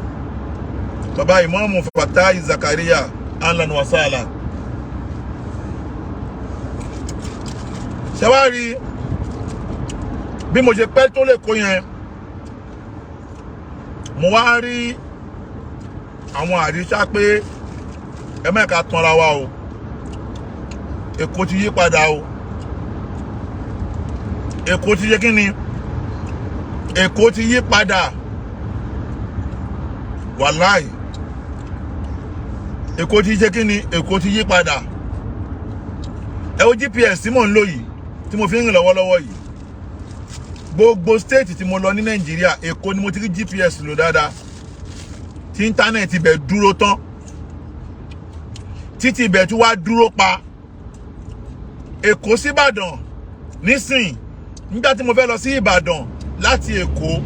Bàbá Ìmáàmù Fatai Zakaria, ahlan wa sahlan. Ṣẹwárí bí mo ṣe pẹ́ tó lè kó yẹn, mo wá rí àwọn àríṣà pé ẹ mẹ́ka tanra wa o, Èkó ti yí padà o. Èkó ti yé kí ni? Èkó ti yí padà. Wàláì, Èkó ti ṣe kí ni? Èkó ti yí padà. Ẹ wo GPS tí mò ń lò yìí, tí mo fi ń rìn lọ́wọ́lọ́wọ́ yìí. Gbogbo state tí mo lọ ní Nàìjíríà, Èkó ni mo ti rí GPS lò dáadáa, tí internet ibẹ̀ dúró tán, títí ibẹ̀ tí wàá dúró pa. Èkó síbàdàn nísìn, nígbà tí mo fẹ́ lọ sí Ìbàdàn láti Èkó,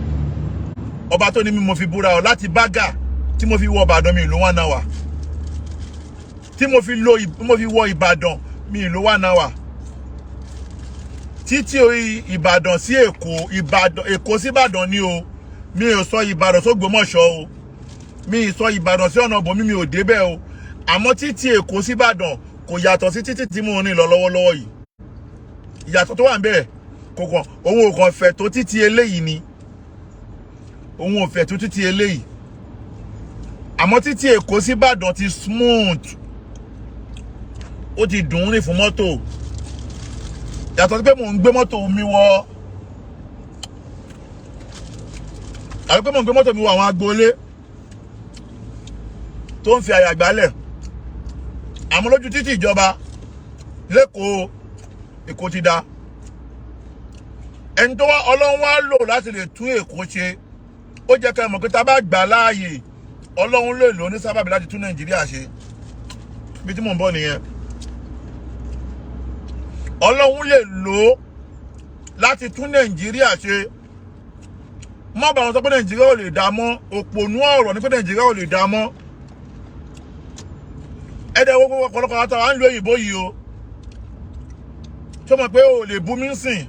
ọba tó ní mi mo fi búra ọ, láti Bágà tí mo fi wọ Ìbàdàn, mi ìlú 1 hour. Tí mo fi lo mo fi wọ Ìbàdàn, mi ìlú 1 hour. Títí Ìbàdàn sí Èkó, Ìbàdàn, Èkó sí Ìbàdàn ni o. Mi ò sọ Ìbàdàn sÓgbómọ̀ṣọ́ o, mi ì sọ Ìbàdàn sí ọ̀nà bòmí, mi ò débẹ̀ o. Àmọ́ títí Èkó sí Ìbàdàn kò yàtọ̀ sí títí tí mò ń rìn lọ lọ́wọ́lọ́wọ́ yìí. Ìyàtọ̀ tó wà ń bẹ̀ kò kàn, òun ò kàn fẹ̀ tó títí eléyìí ni, òun ò fẹ̀ tó títí eléyìí. Àmọ́ títí Èkó sí Ìbàdàn ti smooth, ó ti dùn ún rìn fún mọ́tò. Yàtọ̀ sí pé mò ń gbé mọ́tò mi wọ, àbí pé mò ń gbé mọ́tò mi wọ àwọn agboolé tó ń fi àyà gbálẹ̀. Àmọ́ lójú títì ìjọba lÉkòó, Èkó ti da. Ẹni tó wá Ọlọ́run wá lò láti lè tún Èkó ṣe, ó jẹ́ ká mọ̀ pé tá a bá gbà láàyè, Ọlọ́run lè lò ní sábàbí láti tún Nàìjíríà ṣe. Bí tí mò ń bọ̀ nìyẹn. Ọlọ́run lè lò ó láti tún Nàìjíríà ṣe. Má bàa wọn sọ pé Nàìjíríà ò lè dá mọ́. Òpònú ọ̀rọ̀ ní pé Nàìjíríà ò lè dá mọ́. Ẹ̀dẹ̀ wo gbogbo ọ̀pọ̀lọpọ̀ àtàwọn à ń lo òyìnbó yìí o, tó mọ̀ pé o lè bú mi sìn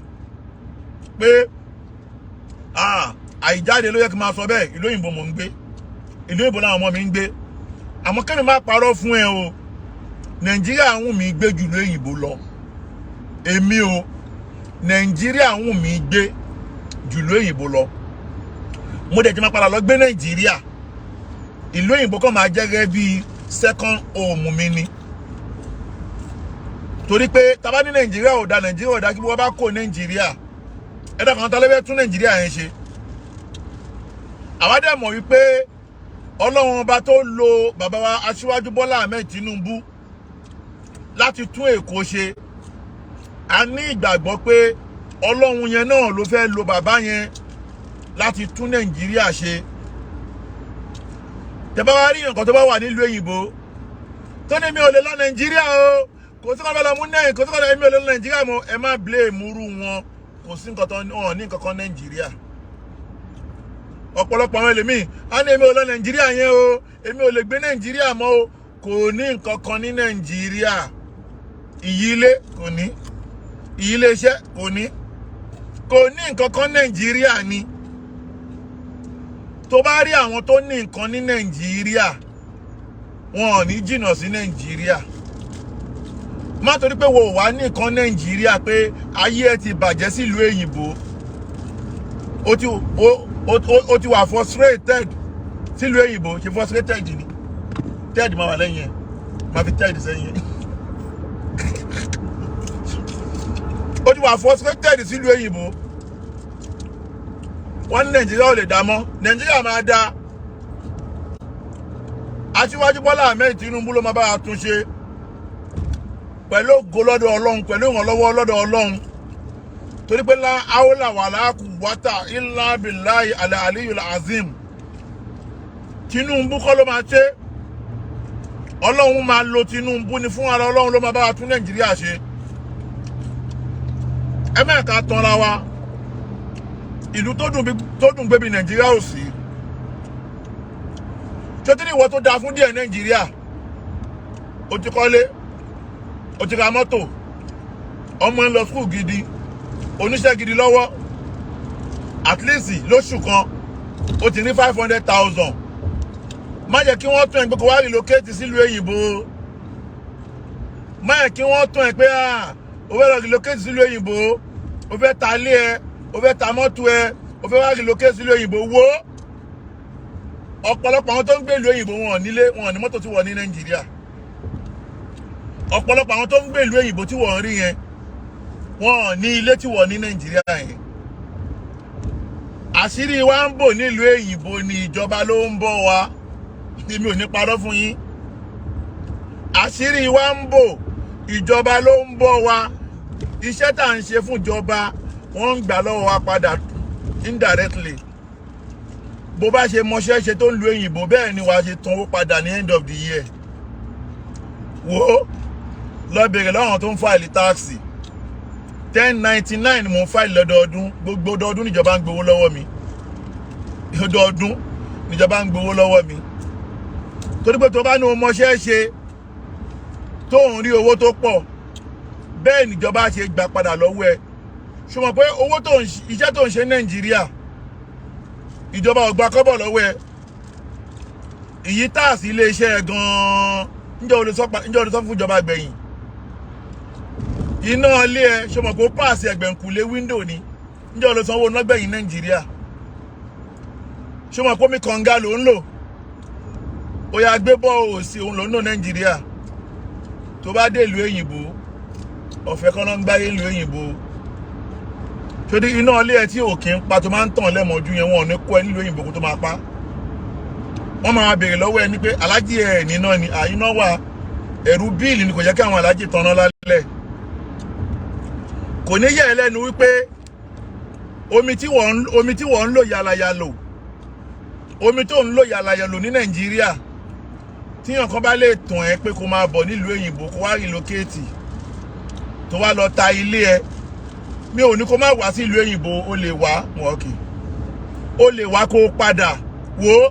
pé àìjáde ló yẹ kí n máa sọ bẹ́ẹ̀. Ìlú òyìnbó mò ń gbé, ìlú òyìnbó làwọn ọmọ mi ń gbé. Àmọ́ kẹ́mi má parọ́ fún ẹ o, Nàìjíríà ń wù mí gbé jù ìlú òyìnbó lọ. Èmi o, Nàìjíríà ń wù mí gbé jù ìlú òyìnbó lọ. Mo dẹ̀ ti máa padà lọ gbé Nàìjíríà. Ìlú òyìnbó kàn máa jẹ́ gẹ́gẹ́ bí second home mi ni, torí pé tá bá ní Nàìjíríà ò da, Nàìjíríà ò da, kí wọ́n bá kó Nàìjíríà, ẹ̀dá kan tá ló fẹ́ tún Nàìjíríà yẹn ṣe? Àwa dẹ̀ mọ̀ wípé Ọlọ́run Ọba tó lo bàbá wa Aṣíwájú Bọ́lá Ahmed Tinubu láti tún Èkó ṣe, a ní ìgbàgbọ́ pé Ọlọ́run yẹn náà ló fẹ́ lo bàbá yẹn láti tún Nàìjíríà ṣe. Tẹ́ bá wá rí nǹkan tó bá wà nílùú òyìnbó tó ní mi ò lè lọ Nàìjíríà o, kò sí kọ́ fẹ́ lọ mú náà, kò sí kọ́ mi ò lè lọ Nàìjíríà mọ́, ẹ má blame irú wọn. Kò sí nǹkan tó hàn ní nǹkan kan Nàìjíríà. Ọ̀pọ̀lọpọ̀ àwọn ẹlòmíì á ní èmi ò lọ Nàìjíríà yẹn o, èmi ò lè gbé Nàìjíríà mọ́ o. Kò ní nǹkan kan ní Nàìjíríà. Ìyílé kò ní, ìyílé iṣẹ́ kò ní, kò ní nǹkan kan Nàìjíríà ni. Tó bá rí àwọn tó ní nǹkan ní Nàìjíríà, wọn ò ní jìnnà sí Nàìjíríà. Má torí pé wo wà ní nǹkan Nàìjíríà pé ayé ẹ ti bàjẹ́ sílùú èyìnbó, o ti wà frustrated sílùú èyìnbó. Ṣe frustrated ni ted máa wà lẹ́yìn ẹ̀, máa fi ted sẹ́yìn ẹ̀. O ti wà frustrated sílùú èyìnbó, wọ́n ní Nàìjíríà ò lè dá mọ́. Nàìjíríà máa dá. Aṣíwájú Bọ́lá Ahmed Tinubu ló máa bá wa tún ṣe pẹ̀lú ògo lọ́dọ̀ Ọlọ́run, pẹ̀lú ìrànlọ́wọ́ lọ́dọ̀ Ọlọ́run, torí pé lá áwòlà wà láàkú wátà ilá bìláì alẹ́ aliyu azim. Tinubu kọ́ ló máa ṣe, Ọlọ́run máa lo Tinubu ni fún ara. Ọlọ́run ló máa bá wa tún Nàìjíríà ṣe. Ẹ má ká tanra wa. Ìlú tó dùn gbé bí Nàìjíríà ò sí. Tó tí ní ìwọ tó dáa fún díẹ̀ Nàìjíríà, o ti kọ́lé, o ti ra mọ́tò, ọmọ ń lọ school gidi, oníṣẹ́ gidi lọ́wọ́, at least lóṣù kan o ti ní 500,000, má jẹ́ kí wọ́n tún ẹ̀ pé kó wá relocate sílùú òyìnbó. Má jẹ́ kí wọ́n tún ẹ̀ pé ah, o fẹ́ lọ relocate sílùú òyìnbó, o fẹ́ ta ilé ẹ, o fẹ́ ta mọ́tò ẹ, o fẹ́ wá relocate sílùú òyìnbó. Wo ọ̀pọ̀lọpọ̀ àwọn tó ń gbé ìlú òyìnbó, wọn ò nílé, wọn ò ní mọ́tò tí wọ́n ní Nàìjíríà. Ọ̀pọ̀lọpọ̀ àwọn tó ń gbé ìlú òyìnbó tí wọ́n ń rí yẹn, wọn ò ní ilé tí wọ́n ní Nàìjíríà yẹn. Àṣírí wa ń bò nílùú òyìnbó ni, ìjọba ló ń bọ̀ wá. Èmi ò ní parọ́ fún yín. Àṣírí wa ń bò, ìjọba ló ń bọ̀ wá. Iṣẹ́ tá à ń ṣe fún ìjọba, wọ́n ń gbà lọ́wọ́ wa padà indirectly. Bó bá ṣe mọṣẹ́ ṣe tó ń lu òyìnbó, bẹ́ẹ̀ ni wàá ṣe tanwó padà ní end of the year. Wo lọ bèrè lọ́wọ́n tó ń file tax. 1099 mò ń file lọ́dọọdún. Gbogbo ọdọọdún níjọba ń gbowó lọ́wọ́ mi. Ọdọọdún níjọba ń gbowó lọ́wọ́ mi, torí pé tó bá ní o mọṣẹ́ ṣe, tó ń rí owó tó pọ̀, bẹ́ẹ̀ níjọba ṣe gbà padà lọ́wọ́ ẹ. Ṣùgbọ́n pé owó tó ń iṣẹ́ tó ń ṣe Nàìjíríà, ìjọba ò gba kọ́bọ̀ lọ́wọ́ ẹ. Ìyí tax iléeṣẹ́ ẹ gan-an, ǹjẹ́ o lè sọ fún ìjọba gbẹ̀yìn? Iná ilé ẹ, ṣe mọ̀ pé ó pàṣẹ ẹgbẹ̀ǹkùlé window ni? Ǹjẹ́ o lè sanwó iná gbẹ̀yìn Nàìjíríà? Ṣe mọ̀ pé omi kànga ló ń lò? Ó yá, gbé bọ́ọ̀ sí òun ló ń lò Nàìjíríà. Tó bá dé ìlú òyìnbó, ọ̀fẹ́ kan náà ń gbáyé ìlú òyìnbó. Torí iná ilé ẹ tí òkè ń pa, tó máa ń tàn lẹ́mọ̀ọ́jú yẹn, wọn ò ní kó ẹ nílùú òyìnbó kó tó máa pa. Wọ́n máa béèrè lọ́wọ́ ẹ ní pé alájí ẹ̀ níná ni àyíná wà. Ẹ̀rù bill ni kò jẹ́ kí àwọn alájí tanná lálẹ́. Kò ní yẹ̀ ẹ́ lẹ́nu wípé omi tí wọ́n ń lò yàlàyàlò, omi tó ń lò yàlàyàlò ní Nàìjíríà, tíyàn kan bá lè tàn ẹ́ pé kó máa bọ̀ nílùú òyìnbó, kó wá relocate, tó wá lọ ta ilé ẹ, mi ò ní kó má wá sí ìlú òyìnbó. O lè wá wọn kì, o lè wá kó o padà. Wò ó,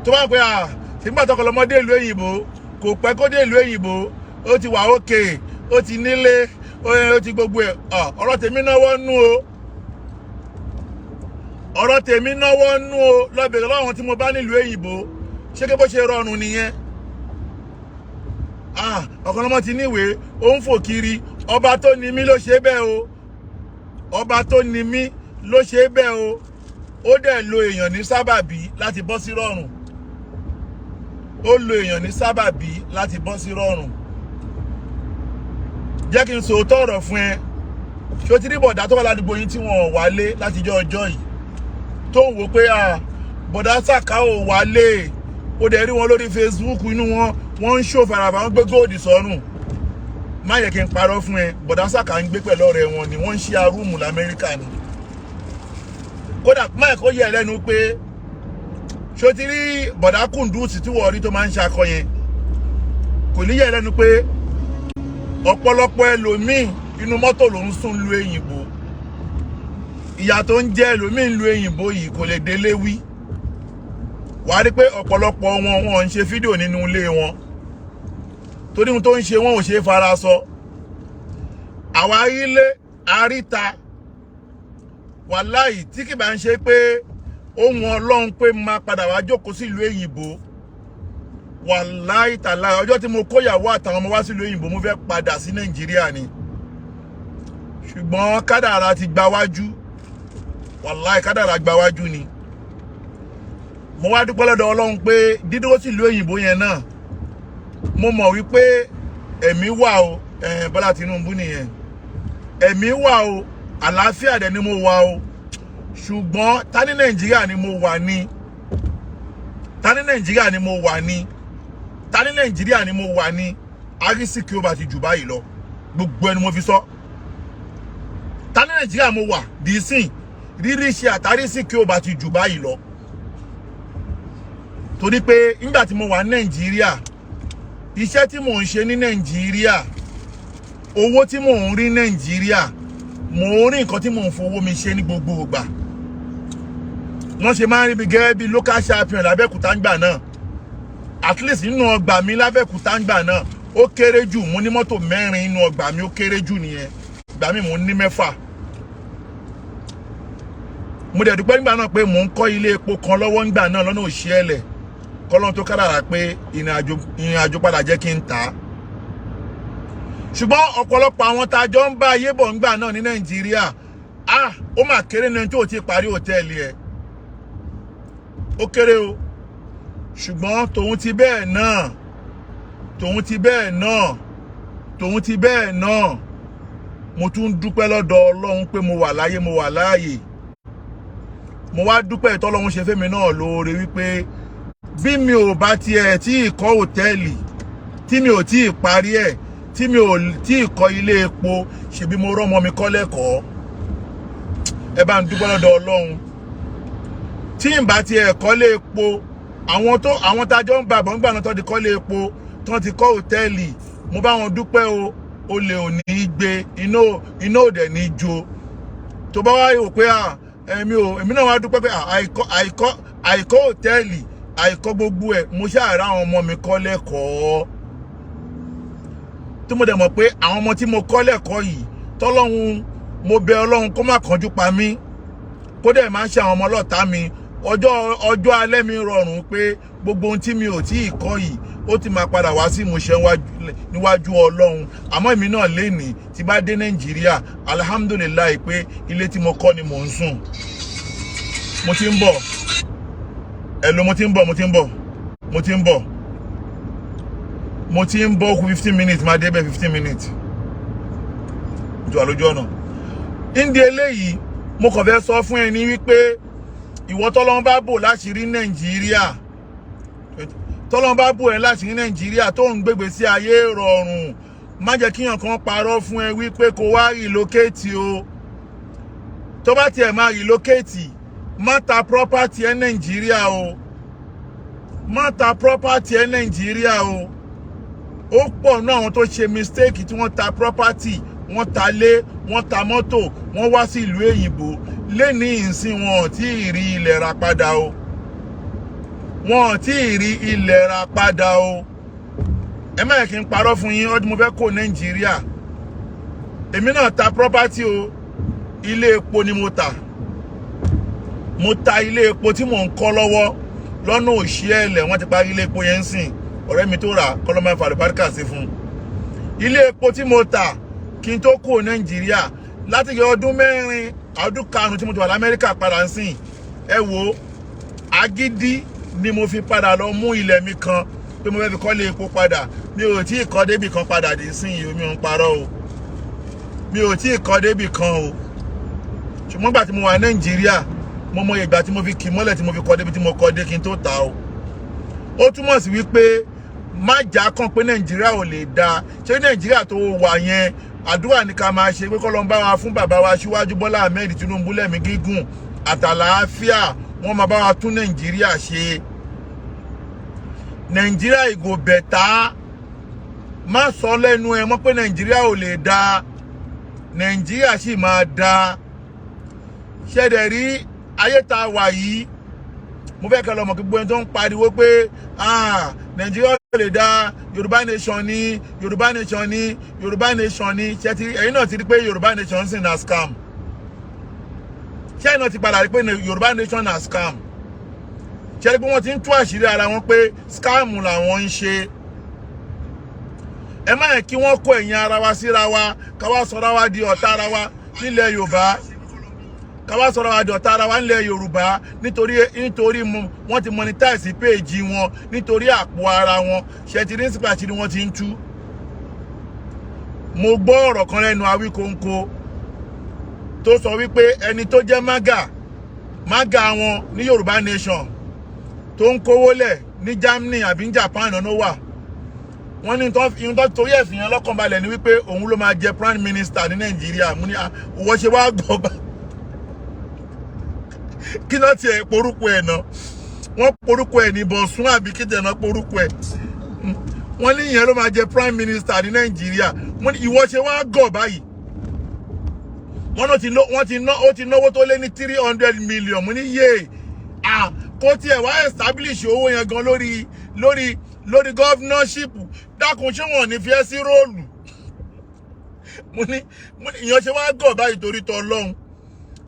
tó bá pẹ́ à sígbà tọkọ lọmọdé ìlú òyìnbó, kò pẹ́ kó dé ìlú òyìnbó, ó ti wà ókè, ó ti nílé, ó ti gbogbo ẹ̀. Ọ̀rọ̀ tèmi náwó nú o, ọ̀rọ̀ tèmi náwó nú o. Lọ bèrè lọ́wọ́ tí mo bá nílùú òyìnbó, ṣé kí bó ṣe rọrùn nìyẹn? Ọ̀kan lọ́mọ ti níwèé, ó ń fò kiri. Ọba tó ní mí ló ṣe bẹ́ẹ̀ o, ọba tó ní mí ló ṣe bẹ́ẹ̀ o. Ó dẹ̀ lo èèyàn ní sábàbí láti bọ́ sí rọrùn. Ó lo èèyàn ní sábàbí láti bọ́ sí rọrùn. Jẹ́ kí n sòótọ́ ọ̀rọ̀ fún ẹ. Ṣé o ti rí bọ̀dá tó wà ládùúgbò yín tí wọ́n ò wálé látijọ́ ọjọ́ yìí, tó ń wò pé à bọ̀dá Sàká ò wálé? Ó dẹ̀ rí wọn lórí Facebook, inú wọn, wọ́n ń ṣò faraba, wọ́n gbé gold sọ́rùn. Má yẹ kí n parọ́ fún ẹ, bọ̀dá Sàká ń gbé pẹ̀lú ọ̀rẹ́ wọn ni, wọ́n ń ṣe room lamẹ́ríkà ni. Kódà má yẹ kó yẹ ẹ lẹ́nu pé ṣó ti rí bọ̀dá Kùndùsì tí wọ́n rí tó máa ń ṣakọ yẹn, kò ní yẹ ẹ lẹ́nu pé ọ̀pọ̀lọpọ̀ ẹlòmíì inú mọ́tò ló ń sùn lu èyìnbó. Ìyà tó ń jẹ́ ẹlòmíì lu èyìnbó yìí kò lè délé wí. Wàá rí pé ọ̀pọ̀lọpọ̀ wọn, wọn ń ṣe fídíò nínú ilé wọn torí ohun tó ń ṣe wọn ò ṣe é fara sọ. Àwa ilé àríta wàláì, tí kì bá ń ṣe pé ohun Ọlọ́run pé máa padà wá jókòó sílùú èyìnbó, wàláì tàláì, ọjọ́ tí mo kóyàwó àtàwọn ọmọ wá sílùú òyìnbó, mo fẹ́ padà sí Nàìjíríà ni. Ṣùgbọ́n kádàrá ti gba wájú. Wàláì, kádàrá gba wájú ni. Mo wá dúpẹ́ lọ́dọ̀ Ọlọ́run pé dídúró sílùú òyìnbó yẹn náà, mo mọ̀ wípé ẹ̀mí wà o. Bọ́lá Tinubu nìyẹn. Ẹ̀mí wà o, àlàáfíà dẹ̀ ni mo wà o. Ṣùgbọ́n ta ní Nàìjíríà ni mo wà ní, ta ní Nàìjíríà ni mo wà ní, ta ní Nàìjíríà ni mo wà ní, arísìkí ó bá ti jù báyìí lọ. Gbogbo ẹni mo fi sọ, ta ní Nàìjíríà mo wà dìísìn, rírí ṣe àtàrísìkí ó bá ti jù báyìí lọ. Torí pé nígbà tí mo wà ní Nàìjíríà, iṣẹ́ tí mò ń ṣe ní Nàìjíríà, owó tí mò ń rí Nàìjíríà, mò ń rí nǹkan tí mò ń fowó mi ṣe ní gbogbo ìgbà. Wọ́n ṣe máa ń rí mi gẹ́gẹ́ bí local champion lábẹ́òkúta ńgbà náà. At least nínú ọgbà mi lábẹ́òkúta ńgbà náà, ó kéré jù, mo ní mọ́tò mẹ́rin nínú ọgbà mi. Ó kéré jù nìyẹn. Ìgbà mi, mò ń ní mẹ́fà. Mo dẹ̀ dúpẹ́ nígbà náà pé mò ń kọ́ ilé epo kan lọ́wọ́ nígbà náà lọ́nà Òṣìẹ̀lẹ̀, kọ́lọ́n tó kádàrà pé ìrìn àjò padà jẹ́ kí n tà á. Ṣùgbọ́n ọ̀pọ̀lọpọ̀ àwọn tá a jọ ń bá ayé bọ̀ ńgbà náà ní Nàìjíríà, ah, ó mà kéré ní ẹni tó ti parí hòtẹ́ẹ̀lì ẹ̀, ó kéré o. Ṣùgbọ́n tòun ti bẹ́ẹ̀ náà, tòun ti bẹ́ẹ̀ náà, tòun ti bẹ́ẹ̀ náà, mo tún dúpẹ́ lọ́dọ̀ Ọlọ́run pé mo wà láyé, mo wà láàyè. Mo wá dúpẹ́ ìtọ́lọ́run ṣe fẹ́mi náà lóore wípé bí mi ò bá tiẹ̀ tí ì kọ́ hòtẹ́ẹ̀lì, tí mi ò tí ì parí ẹ̀, tí mi ò tí ì kọ́ ilé epo, ṣebí mo rọ́mọ mi kọ́ lẹ́kọ̀ọ́. Ẹ bá ń dúpẹ́ lọ́dọ̀ Ọlọ́run. Tí n bá tiẹ̀ kọ́lé epo, àwọn tó àwọn tájọ́ ń bá àbọ̀ ń gbà náà tó ti kọ́lé epo, tó ti kọ́ hòtẹ́ẹ̀lì, mo bá wọn dúpẹ́ o. Olè ò ní í gbé iná, iná ò dẹ̀ ní í jó. Tó bá wá rò pé à èmi ò, èmi náà wá dúpẹ́ pé àìkọ́ hòtẹ́ẹ̀lì, àìkọ́ gbogbo ẹ̀, mo ṣáà rá àwọn ọmọ mi kọ́ lẹ́kọ̀ọ́, tí mo dẹ̀ mọ̀ pé àwọn ọmọ tí mo kọ́ lẹ́kọ̀ọ́ yìí, tọ́lọ́hun, mo bẹ Ọlọ́run kó má kánjú pa mí, kó dẹ̀ má ṣe àwọn ọmọ ọlọ́ta mi. Ọjọ́ alẹ́ mi rọrùn pé gbogbo ohun tí mi ò tí ì kọ́ yìí, ó ti máa padà wá sí ìmúṣẹ níwájú Ọlọ́run. Àmọ́ èmi náà lénìí, tí bá dé Nàìjíríà, alhamdulillahi pé ilé tí mo kọ́ ni mò ń sùn. Mo ti ń bọ̀. Hello, mo ti ń bọ̀, mo ti ń bọ̀, mo ti ń bọ̀, mo ti ń bọ̀. Kù 15 minutes, máa débẹ̀ 15 minutes jù wà lójú ọ̀nà. Ndí eléyìí, mo kàn fẹ́ sọ fún ẹni wípé ìwọ tọ́lọ́run bá bò láṣìírí Nàìjíríà, tọ́lọ́run bá bò ẹ́ láṣìírí Nàìjíríà, tó ń gbégbé sí ayé rọrùn, má jẹ́ kíyàn kan parọ́ fún ẹ wípé kó wá relocate o. Tó bá tiẹ̀ máa relocate, má ta property ẹ Nàìjíríà o, má ta property ẹ Nàìjíríà o. Ó pọ̀ nú àwọn tó ṣe mistake tí wọ́n ta property, wọ́n ta lé, wọ́n ta mọ́tò, wọ́n wá sí ìlú èyìnbó lẹ́ni ìsìn, wọn ò tí ì rí ilẹ̀ rà padà o. Wọn ò tí ì rí ilẹ̀ rà padà o. Ẹ má yẹ kí n parọ́ fún yín. Ọdún mo fẹ́ kó Nàìjíríà, èmi náà ta property o. Ilé epo ni mo tà. Mo ta ilé epo tí mò ń kọ́ lọ́wọ́ lọ́nà Òṣìẹ̀lẹ̀. Wọ́n ti parí ilé epo yẹn ń sìn. Ọ̀rẹ́ mi tó rà, kọ́lọ́mọ fàlùbáríkà sí fún un. Ilé epo tí mo tà kí n tó kúrò Nàìjíríà, láti yọ ọdún 4, ọdún 5 tí mo ti wà lamẹ́ríkà padà ń sìn. Ẹ wo, agídí ni mo fi padà lọ mú ilẹ̀ mi kan pé mo fẹ́ fi kọ́lé epo padà. Mi ò tí ì kọ́ débì kan padà dé sí yìí. Mi ò ń parọ́ o, mi ò tí ì kọ́ débì kan o. Ṣùgbọ́n gbà tí mo wà Nàìjíríà, mo mọ ìgbà tí mo fi kì mọ́lẹ̀ tí mo fi kọ́ débi tí mo kọ́ dé kí n tó ta o. Ó túmọ̀ sí wípé má jà kàn pé Nàìjíríà ò lè dáa. Ṣé Nàìjíríà tó wà yẹn, àdúrà ní ká máa ṣe pé kọ́ ló ń bá wa fún bàbá wa Aṣíwájú Bọ́lá Ahmed Tinubu lẹ́mìí gígùn àtàlàáfíà, wọ́n máa bá wa tún Nàìjíríà ṣe. Nàìjíríà e go better. Má sọ lẹ́nu ẹ mọ́ pé Nàìjíríà ò lè dáa. Nàìjíríà sì máa dáa. Ṣẹ̀dẹ̀ rí ayé tá a wà yìí, mo fẹ́ kẹ́ lọ mọ̀ kí gbogbo ẹni tó ń pariwo pé, "Ah, Nàìjíríà ò lè dáa, Yorùbá nation ní, Yorùbá nation ní, Yorùbá nation ní," ṣe ti ẹ̀yin náà ti rí pé Yorùbá nation ń sìn na scam? Ṣé ẹ̀yin náà ti padà rí pé Yorùbá nation na scam? Ṣe rí pé wọ́n ti ń tú àṣírí ara wọn pé scam làwọn ń ṣe? Ẹ má yẹ kí wọ́n kó ẹ̀yìn ara wa síra wa, ká wá sọra wa di ọ̀tá ara wa nílẹ̀ Yorùbá, ká wá sọ̀rọ̀ wa di ọ̀tá ara wa nílẹ̀ Yorùbá, nítorí wọ́n ti monetize page wọn nítorí àpò ara wọn. Ṣe ti ní sípò àṣírí wọn ti ń tú. Mo gbọ́ ọ̀rọ̀ kan lẹ́nu Awíkonko tó sọ wípé ẹni tó jẹ́ mága mága wọn ní Yorùbá nation tó ń kówó lẹ̀ ní Germany àbí ní Japan náà wà, wọ́n ní ihun tó torí ẹ̀ fìyàn lọ́kàn balẹ̀ ni wípé òun ló máa jẹ prime minister ní Nàìjíríà. Mo ní, wọ́n ṣe wá gbọ́ bá kí náà tiẹ̀ porúkọ ẹ̀ náà? Wọ́n porúkọ ẹ̀ ní Bọ̀sún àbí kí tẹ̀ náà porúkọ ẹ̀? Wọ́n ní ìyẹn ló máa jẹ prime minister ní Nàìjíríà. Wọ́n ní ìwọ ṣe wá gọ̀ báyìí? Wọ́n náà ti ná, wọ́n ti ná, ó ti náwó tó lé ní 300 million. Mo ní yé, ah, kó tiẹ̀ wá establish owó yẹn gan lórí governorship, dákun, ṣé wọn ò ní fi ẹ́ sí role? Mo ní ìyẹn ṣe wá gọ̀ báyìí torí tọ́ Ọlọ́run?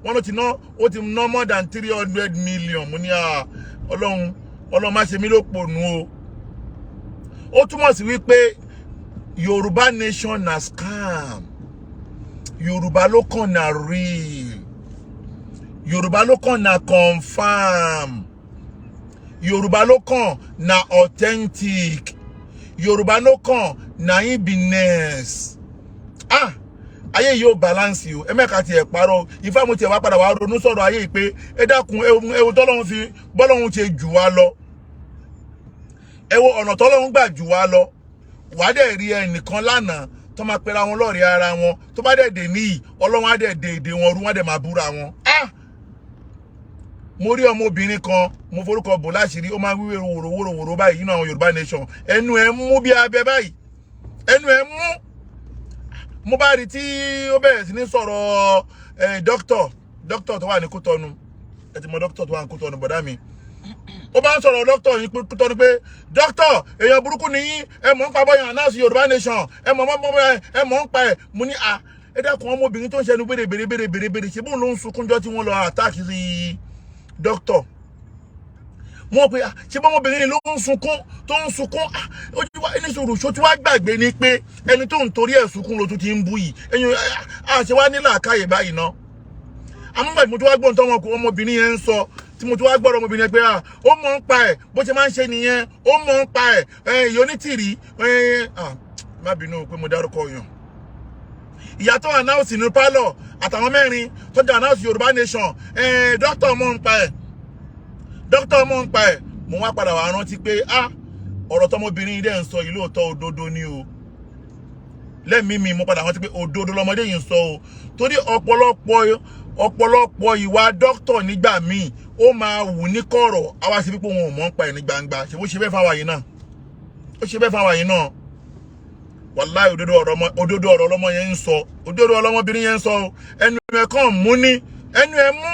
Wọ́n ló ti ná, ó ti ná more than 300 million. Mo ní, ah, Ọlọ́run, Ọlọ́run má ṣe mí ló pònú o. Ó túmọ̀ sí wípé Yorùbá nation na scam, Yorùbá ló kàn na real, Yorùbá ló kàn na confam, Yorùbá ló kàn na authentic, Yorùbá ló kàn na im be next. Ah, ayé yìí ó balance o. Ẹ mẹ́ka tiẹ̀ parọ́ ifá. Mo tiẹ̀ wá padà wá ronú sọ̀rọ̀ ayé yìí pé ẹ dákun, ewu tọ́lọ́run fi bọ́lọ́run ṣe jù wá lọ, ẹ wo ọ̀nà tọ́lọ́run gbà jù wá lọ. Wàá dẹ̀ rí ẹnìkan lánàá tó máa pera wọn lọ́ọ̀rẹ́ ara wọn, tó bá dẹ̀ dé níyì, Ọlọ́run á dẹ̀ dé èdè wọn rú, wọ́n dẹ̀ máa búra wọn. Ah, mo rí ọmọbìnrin kan, mo forúkọ bò láṣìírí, ó máa ń wíwèrè wòrò wòrò wòrò báyìí nínú àwọn Yorùbá nation. Ẹnu ẹ mú bí abẹ báyìí, ẹnu ẹ mú. Mo bá rí tí ó bẹ̀rẹ̀ sí ní sọ̀rọ̀ ẹ̀ dókítà tó wà ní Kútọ́nù. Ẹ ti mọ dókítà tó wà ní Kútọ́nù, bọ̀dá mi. Ó bá ń sọ̀rọ̀ dókítà yìí pé Kútọ́nù, pé dókítà, èèyàn burúkú ni yín, ẹ mọ̀ ń pa bọ́yàn announce Yorùbá nation, ẹ mọ̀ ẹ mọ̀ ń pa ẹ̀. Mo ní, à, ẹ dákun, ọmọbìnrin tó ń ṣẹnu bèrè bèrè bèrè bèrè bèrè, ṣe bóun ló ń sunkúnjọ́ tí wọ́n lọ attack sí dókítà? Wọ́n pe, ṣé bọ́mọbìnrin yìí ló ń sunkún, tó ń sunkún? Ó ti wá ní sùúrù, ṣó tí wàá gbàgbé ni pé ẹni tó ń torí ẹ̀ sunkún ló tún ti ń bú yìí? Ẹ̀yin àṣẹ wá ní làákàyè báyìí ná. Àmọ́ tí mo tún wá gbọ́n tọ́mọ ọmọbìnrin yẹn ń sọ, tí mo tún wá gbọ́dọ̀ ọmọbìnrin yẹn pé ó mọ̀ ń pa ẹ̀, bó ṣe máa ń ṣe nìyẹn, ó mọ̀ ń pa ẹ̀, ẹ̀ ìyónítìrí ẹ̀. Má bínú pé mo dárúkọ yàn. Ìyá tó announce ní pálọ̀ àtàwọn mẹ́rin tó jẹ́ announce Yorùbá nation, dókítà mọ̀ ń pa ẹ̀, dókítà mọ̀ ń pa ẹ̀. Mo wá padà wá rántí pé, ah, ọ̀rọ̀ tọmọbìnrin yìí dẹ̀ ń sọ yìí, lóòótọ́ òdodo ni o. Lẹ́mìí mi, mo padà rántí pé òdodo lọmọdé yìí ń sọ o, torí ọ̀pọ̀lọpọ̀ ìwà dókítà nígbà míì, ó máa wù ní kọ̀rọ̀, àwa ṣe pípé wọn ò mọ̀ ń pa ẹ̀ ní gbangba. Ṣe bó ṣe bẹ́ẹ̀ fáwa yìí náà, ó ṣe bẹ́ẹ̀ fáwa yìí náà. Wàláì, òdodo ọ̀rọ̀ ọlọ́mọ yẹn ń sọ, òdodo ọlọ́mọbìnrin yẹn ń sọ o. Ẹnu ẹ̀ kàn mú ní ẹnu ẹ̀ mú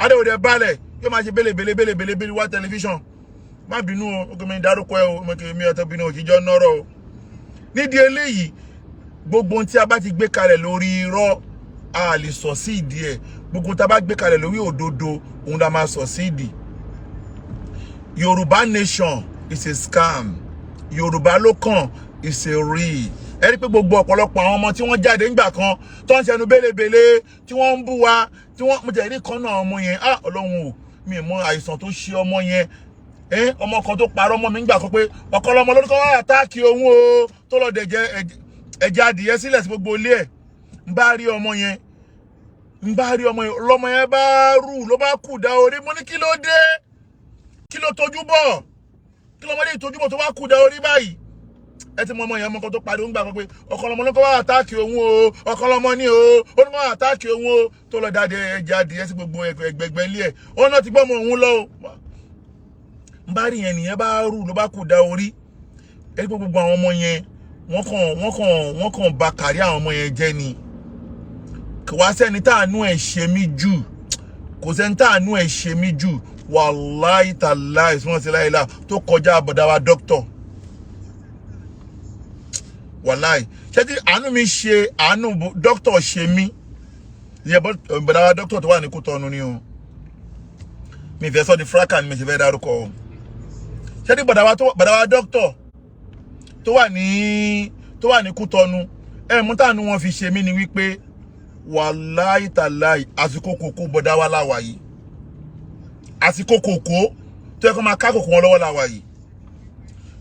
adéwòde balẹ̀, yóò máa ṣe bẹ́lẹ̀ bẹ́lẹ̀ bẹ́lẹ̀ bẹ́lẹ̀ bẹ́lẹ̀ wá tẹlifíṣàn. Má bínú o, ó kò mi dárúkọ ẹ o, mo kì í mi ọtọ bínú òjijọ́ nọ́rọ̀ o. Nídìí eléyìí, gbogbo ohun tí a bá ti gbé kalẹ̀ lórí irọ́, a lè sọ sí ìdí ẹ̀. Gbogbo ohun tí a bá gbé kalẹ̀ lórí òdodo, òun la máa sọ sí ìdí. Yorùbá nation is a scam, Yorùbá ló kàn is a real. Ẹ rí pé gbogbo ọ̀pọ̀lọpọ̀ àwọn ọmọ tí wọ́n jáde ńgbà kan tó ń ṣẹnu bélebèle, tí wọ́n ń bú wa, tí wọ́n mo tẹ̀lé kan náà, ọmọ yẹn, ah, Ọlọ́run o, Mi ì mọ àìsàn tó ṣe ọmọ yẹn. Ẹ ọmọ kan tó parọ́ mọ́ mi nígbà kan pé ọ̀kan lọmọ lórúkọ wá attack òun o, tó lọ dẹ̀jẹ̀ ẹ̀jẹ̀ adìyẹ sílẹ̀ sí gbogbo ilé ẹ̀. Ń bá rí ọmọ yẹn, ń bá rí ọmọ yẹn, lọmọ yẹn bá rù, ló bá kù dá orí. Mo ní, "Kí ló dé? Kí ló tójú bọ̀? Kí lọmọdé yìí tójú bọ̀ tó wá kù dá orí báyìí?" Ẹ ti mọ ọmọ yẹn, ọmọ kan tó pariwo ń gbà kan pé ọ̀kan lọmọ ló kọ́ wá attack òun o, ọ̀kan lọmọ ní o, ó ní wọ́n attack òun o, tó lọ dáadé ẹ̀jẹ̀ adìyẹ sí gbogbo ẹgbẹgbẹ ilé ẹ̀. Ó náà ti gbọ́ ọmọ òun lọ o. Ń bá rí yẹn, nìyẹn bá rù, ló bá kù dá orí. Ẹ rí pé gbogbo àwọn ọmọ yẹn, wọ́n kàn ba kárí àwọn ọmọ yẹn jẹ́ ni. Kò wá sẹ́ni táànú ẹ̀ ṣe mí jù, kò sẹ́ni táànú ẹ̀ ṣe mí jù, wàláì tàláì sùnwọ̀n sí láìla tó kọjá bọ̀dá wa dókítọ̀. Wàláì, ṣé tí àánú mi ṣe, àánú dókítọ̀ ṣe mí ìyẹn, bọ̀dá wa dókítọ̀ tó wà ní Kútọ́nù ni o. Mi fẹ́ sọ di fraka ni mi ṣe fẹ́ dárúkọ o. Ṣé tí bọ̀dá wa dókítọ̀ tó wà ní Kútọ́nù, ẹ̀ mú táànú wọn fi ṣe mí ni wípé, wàláì tàláì, àsìkò kòkó bọ̀dá wa láwà yìí, àsìkò kòkó tó yẹ kó máa ká kòkó wọn lọ́wọ́ láwà yìí,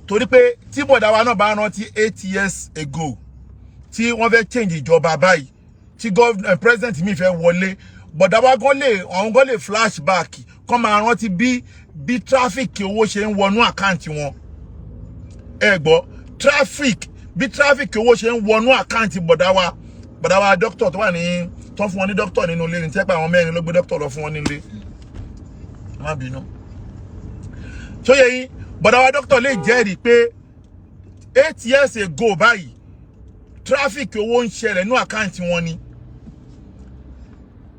torí pé tí bọ̀dá wa náà bá rántí 8 years ago tí wọ́n fẹ́ change ìjọba báyìí, tí president mi fẹ́ wọlé, bọ̀dá wa gan lè, àwọn gan lè flashback kọ́ máa rántí bí traffic owó ṣe ń wọnú account wọn. Ẹ gbọ́, traffic, bí traffic owó ṣe ń wọnú account bọ̀dá wa dókítà tó wà ní, tó ń fún wọn ní dókítà nínú ilé ní tẹ́pẹ́, àwọn mẹ́rin ló gbé dókítà lọ fún wọn nílé. Má bínú, tó yẹ yín, bọ̀dá wa dókítà lè jẹ́rìí pé 8 years ago báyìí, traffic owó ń ṣẹlẹ̀ nínú account wọn ni.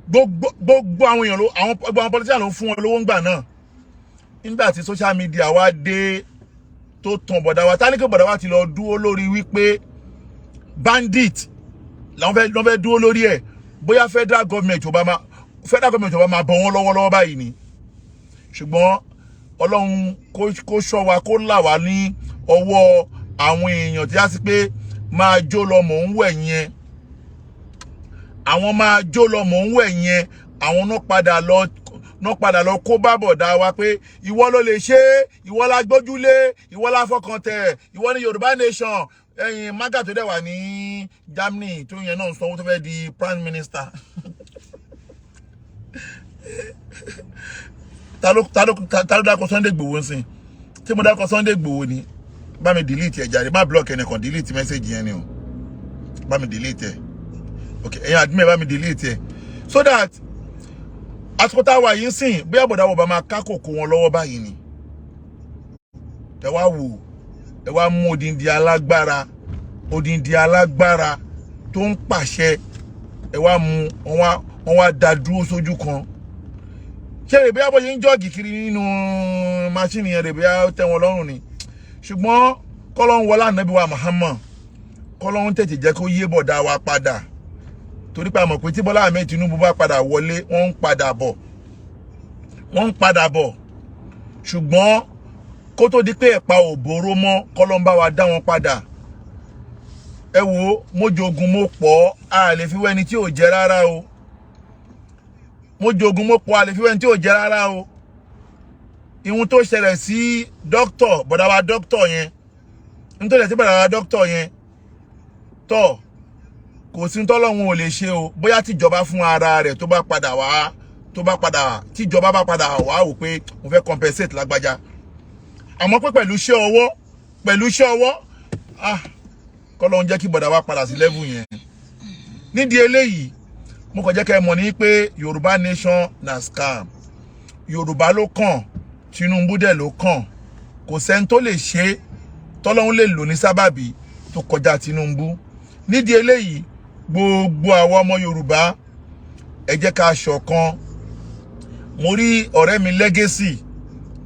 Gbogbo àwọn èèyàn ló, àwọn gbogbo àwọn politician ló ń fún wọn lówó ńgbà náà. Nígbà tí social media wá dé tó tàn bọ̀dá wa, táníkì bọ̀dá wa ti lọ dúró lórí wípé bandit làwọn fẹ́, lọ́n fẹ́ dúró lórí ẹ̀, bóyá federal government ò bá máa bọ̀ wọ́n lọ́wọ́lọ́wọ́ báyìí ni. Ṣùgbọ́n Ọlọ́run kó ṣọ́ wa, kó là wá ní ọwọ́ àwọn èèyàn tí a sì pé máa jó lọ mò ń wẹ̀ yẹn. Àwọn máa jó lọ mò ń wẹ̀ yẹn, àwọn náà padà lọ kó bá bọ̀dá wa pé ìwọ ló lè ṣe é, ìwọ la gbójúlé, ìwọ la fọkàn tẹ̀, ìwọ ní Yorùbá nation. Ẹ̀yin maga tó dẹ̀ wà ní Germany tó yẹn náà ń sanwó tó fẹ́ di prime minister. Ta ló dákọ Sunday Igboho ń sìn? Tí mo dákọ Sunday Igboho ni, bá mi delete ẹ̀ jáde. Má block ẹnìkan, delete message yẹn ni o. Bá mi delete ẹ̀. Ok, ẹ̀yin admin, bá mi delete ẹ̀, so that àsìkò tá a wà yìí ń sìn, bí àbọ̀dá wọ̀ bá máa ká kòkó wọn lọ́wọ́ báyìí ni. Ẹ wá wò, ẹ wá mú odindi alágbára, odindi alágbára tó ń pàṣẹ, ẹ wá mú wọn wá dá dúró sójú kan. Ṣé rè bí abọ́ ṣe ń jog kiri nínú machine yẹn, rè bí ó tẹ́ wọn lọ́rùn ni? Ṣùgbọ́n kọ́lọ́hún wọlé ànábì wa Muhammad, kọ́lọ́hún tètè jẹ́ kó yé bọ̀dá wa padà, torí pé a mọ̀ pé tí Bọ́lá Ahmed Tinubu bá padà wọlé, wọ́n ń padà bọ̀, wọ́n ń padà bọ̀. Ṣùgbọ́n kó tó di pé ẹ̀pa ò bóró mọ́, kọ́lọ́hún bá wa dá wọn padà. Ẹ wo, mo jogun mo pọ̀, a lè fi wẹ́ni tí ò jẹ́ rárá o. Mo jogun mo pọ̀, a lè fi wẹ́ni tí ò jẹ́ rárá o. Ìhun tó ṣẹlẹ̀ sí dókítọ̀, bọ̀dá wa dókítọ̀ yẹn, nítorí ẹ̀ tí bọ̀dá wa dókítọ̀ yẹn tọ̀, kò sí tọ́lọ́hun ò lè ṣe o. Bóyá tíjọba fún ara rẹ̀ tó bá padà wá, tó bá padà, tíjọba bá padà wá wò pé mo fẹ́ compensate lágbájá, àmọ́ pé pẹ̀lú iṣẹ́ ọwọ́, ah, kọ́lọ́hun jẹ́ kí bọ̀dá wa padà sí level yẹn. Nídìí eléyìí, mo kàn jẹ́ kẹ́ ẹ mọ̀ ní pé Yorùbá nation na scam. Yorùbá ló kàn, Tinubu dẹ̀ ló kàn. Kò sẹ́ni tó lè ṣe é tọ́lọ́hún lè lò ní sábàbí tó kọjá Tinubu. Nídìí eléyìí, gbogbo àwọn ọmọ Yorùbá, ẹ jẹ́ ká ṣọ̀kan. Mo rí ọ̀rẹ́ mi Legacy,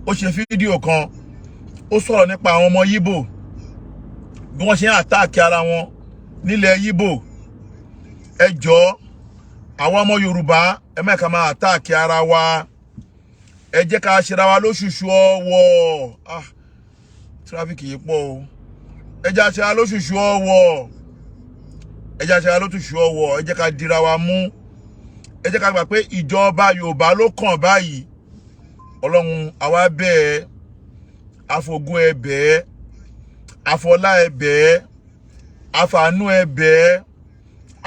ó ṣe fídíò kan, ó sọ̀rọ̀ nípa àwọn ọmọ Yíbò, bí wọ́n ṣe ń attack ara wọn nílẹ̀ Yíbò. Ẹ jọ̀ọ́, àwọn ọmọ Yorùbá, ẹ má ká máa attack ara wa. Ẹ jẹ́ ká ṣera wa lóṣùṣù ọwọ́. Ah, traffic yìí pọ̀ o. Ẹ jẹ́ ká ṣera lóṣùṣù ọwọ́, ẹ jẹ́ ká ṣera lóṣùṣù ọwọ́. Ẹ jẹ́ ká dira wa mú. Ẹ jẹ́ ká gbà pé ìjọba Yorùbá ló kàn báyìí. Ọlọ́run, àwa bẹ́ẹ̀, àfògùn ẹ bẹ́ẹ̀, àfọlá ẹ bẹ́ẹ̀, àfàánú ẹ bẹ́ẹ̀,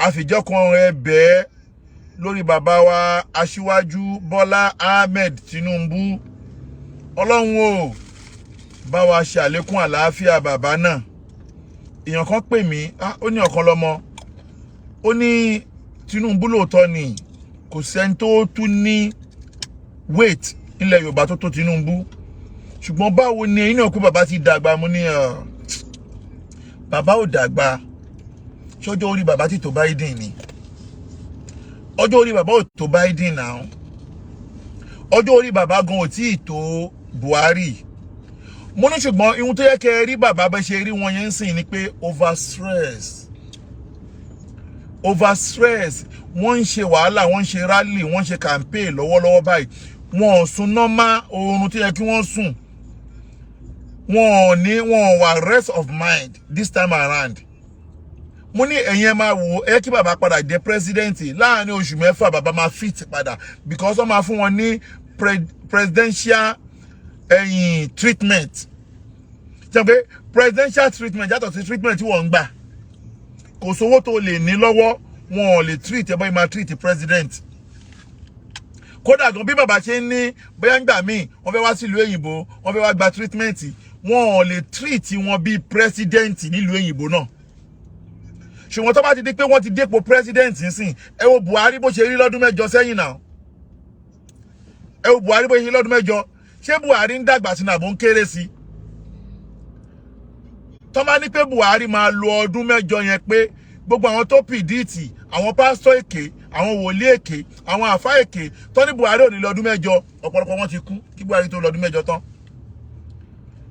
àfìjọkan ẹ bẹ́ẹ̀ lórí bàbá wa Aṣíwájú Bọ́lá Ahmed Tinubu. Ọlọ́run o, bá wa ṣe àlékún àlàáfíà bàbá náà. Èèyàn kan pè mí, ó ní ọ̀kan lọ́mọ, ó ní Tinubu lóòótọ́ ni, kò sẹ́ni tó tún ní weight nílẹ̀ Yorùbá tó tó Tinubu, ṣùgbọ́n báwo ni ẹ̀yin náà kú, bàbá ti dàgbà. Mo ní bàbá ò dàgbà. Ṣọjọ́ orí bàbá ti tó Biden ni? Ọjọ́ orí bàbá ò tó Biden náà. Ọjọ́ orí bàbá gan ò tí ì tó Buhari. Mo ní ṣùgbọ́n ihun tó yẹ kẹ́ ẹ rí bàbá bẹ́ ṣe rí wọn yẹn ń sìn ni pé over stress, over stress. Wọ́n ń ṣe wàhálà, wọ́n ń ṣe rally, wọ́n ń ṣe campaign lọ́wọ́lọ́wọ́ báyìí. Wọn ò sùn normal oorun tó yẹ kí wọ́n sùn. Wọn ò ní, wọn ò wà rest of mind this time around. Mo ní ẹ̀yin ẹ máa wò ó, ẹ kí bàbá padà jẹ president láàrin oṣù 6, bàbá máa fit padà, because wọ́n máa fún wọn ní presidential ẹ̀yìn treatment. Ṣe pé presidential treatment yàtọ̀ sí treatment tí wọ́n ń gbà? Kò sówó tó lè ní lọ́wọ́, wọn ò lè treat ẹ báyìí máa treat president. Kódà gan, bí bàbá ṣe ń ní bóyá ń gbà míì wọ́n fẹ́ wá sílùú òyìnbó, wọ́n fẹ́ wá gba treatment, wọn ò lè treat wọn bíi president nílùú òyìnbó náà. Ṣùgbọ́n tó bá ti di pé wọ́n ti dépò president nísìn, ẹ wo Buhari bó ṣe rí lọ́dún 8 sẹ́yìn náà. Ẹ wo Buhari bó ṣe rí lọ́dún 8. Ṣé Buhari ń dàgbà sí nàbó ń kéré sí? Tó bá ní pé Buhari máa lo ọdún 8 yẹn, pé gbogbo àwọn tó predict, àwọn pásítọ̀ èké, àwọn wòlíì èké, àwọn àfá èké tó ní Buhari ò ní lọ ọdún 8, ọ̀pọ̀lọpọ̀ wọn ti kú kí Buhari tó lọ ọdún 8 tán.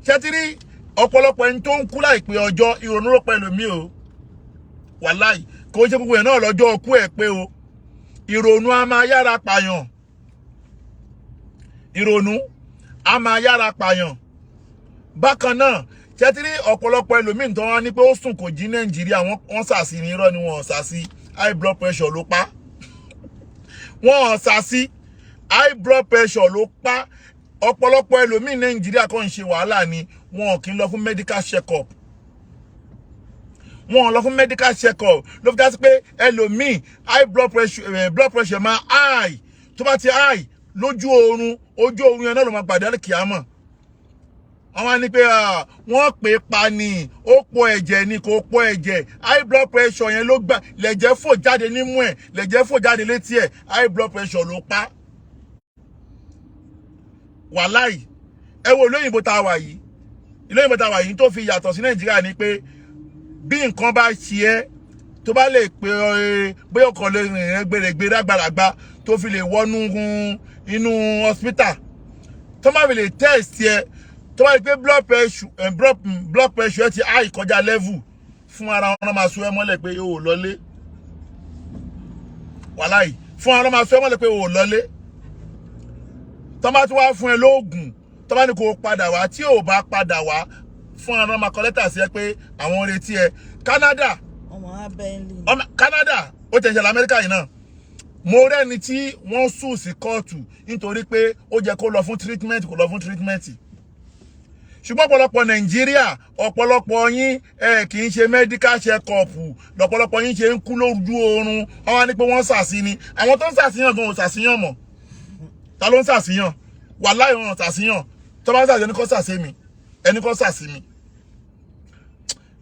Ṣé ti rí ọ̀pọ̀lọpọ̀ ẹni tó ń kú láìpẹ́ ọjọ́? Ìrònú ló pẹ̀lú mi o. Wàláì, kò ń ṣe gbogbo ẹ̀ náà lọ́jọ́ ọkú ẹ̀ pé o. Ìrònú a máa yára pààyàn, ìrònú a máa yára pààyàn. Bákan náà, ṣé ti rí ọ̀pọ̀lọpọ̀ ẹlòmíì tó wá ní pé ó sùn kò jí Nàìjíríà, wọ́n sàsí ní? Irọ́ ni, wọ́n sàsí. High blood pressure ló pa wọ́n. Sàsí, high blood pressure ló pa. Ọ̀pọ̀lọpọ̀ ẹlòmíì Nàìjíríà kàn ń ṣe wàhálà ni, wọn kì í lọ fún medical check up. Wọn lọ fún medical check up ló fi dá sí pé ẹlòmíì, high blood pressure, blood pressure máa high. Tó bá ti high lójú oorun, ojú oorun yẹn náà ló máa pàdé kíámọ̀. Wọ́n wá ní pé wọ́n pè é pa ni, ó pọ̀ ẹ̀jẹ̀ ni. Kò pọ̀ ẹ̀jẹ̀. High blood pressure yẹn ló gbà, lẹ̀jẹ̀ fò jáde nímú ẹ̀, lẹ̀jẹ̀ fò jáde létí ẹ̀. High blood pressure ló pa. Wàláì, ẹ wo ìlú òyìnbó tá a wà yìí. Ìlú òyìnbó tá a wà yìí, tó fi yàtọ̀ sí Nàìjíríà ni pé bí nǹkan bá ṣe ẹ́, tó bá lè pe bóyá ọkọ̀ lè rìn rìn gbèrègbè rágbàràgbà tó fi lè wọnú inú hospital, tó má fi lè test ẹ, tó bá rí pé blood pressure ẹ ti high kọjá level, fún ara wọn máa so ẹ mọ́lẹ̀ pé o ò lọlé. Wàláì, fún ara wọn máa so ẹ mọ́lẹ̀ pé o ò lọlé. Tó bá tún wá fún ẹ lóògùn, tó bá ní kó o padà wá, tí ò bá padà wá, fún ara wọn máa kọ lẹ́tà sí ẹ pé àwọn ń retí ẹ. Canada, Ọmọ abẹ́ńlì. Ọmọ Canada, ó tẹ̀ ṣẹlẹ̀. Amẹ́ríkà yìí náà, mo rẹ́ni tí wọ́n sùn sí kóòtù nítorí pé ó jẹ́ kó lọ fún treatment, kó lọ fún treatment. Ṣùgbọ́n ọ̀pọ̀lọpọ̀ Nàìjíríà, ọ̀pọ̀lọpọ̀ yín, ẹ kì í ṣe medical check up. Lọ́pọ̀lọpọ̀ yín ṣe ń kú lójú oorun. Wọ́n wá ní pé wọ́n sàsí ni. Àwọn tó ń sàṣìyàn gan ò sàṣìyàn mọ̀. Ta ló ń sàṣìyàn? Wàláhì, wọn sàṣìyàn. Tó bá ń sàṣìyàn, ẹni kọ́ sàṣì mi, ẹni kọ́ sàṣì mi.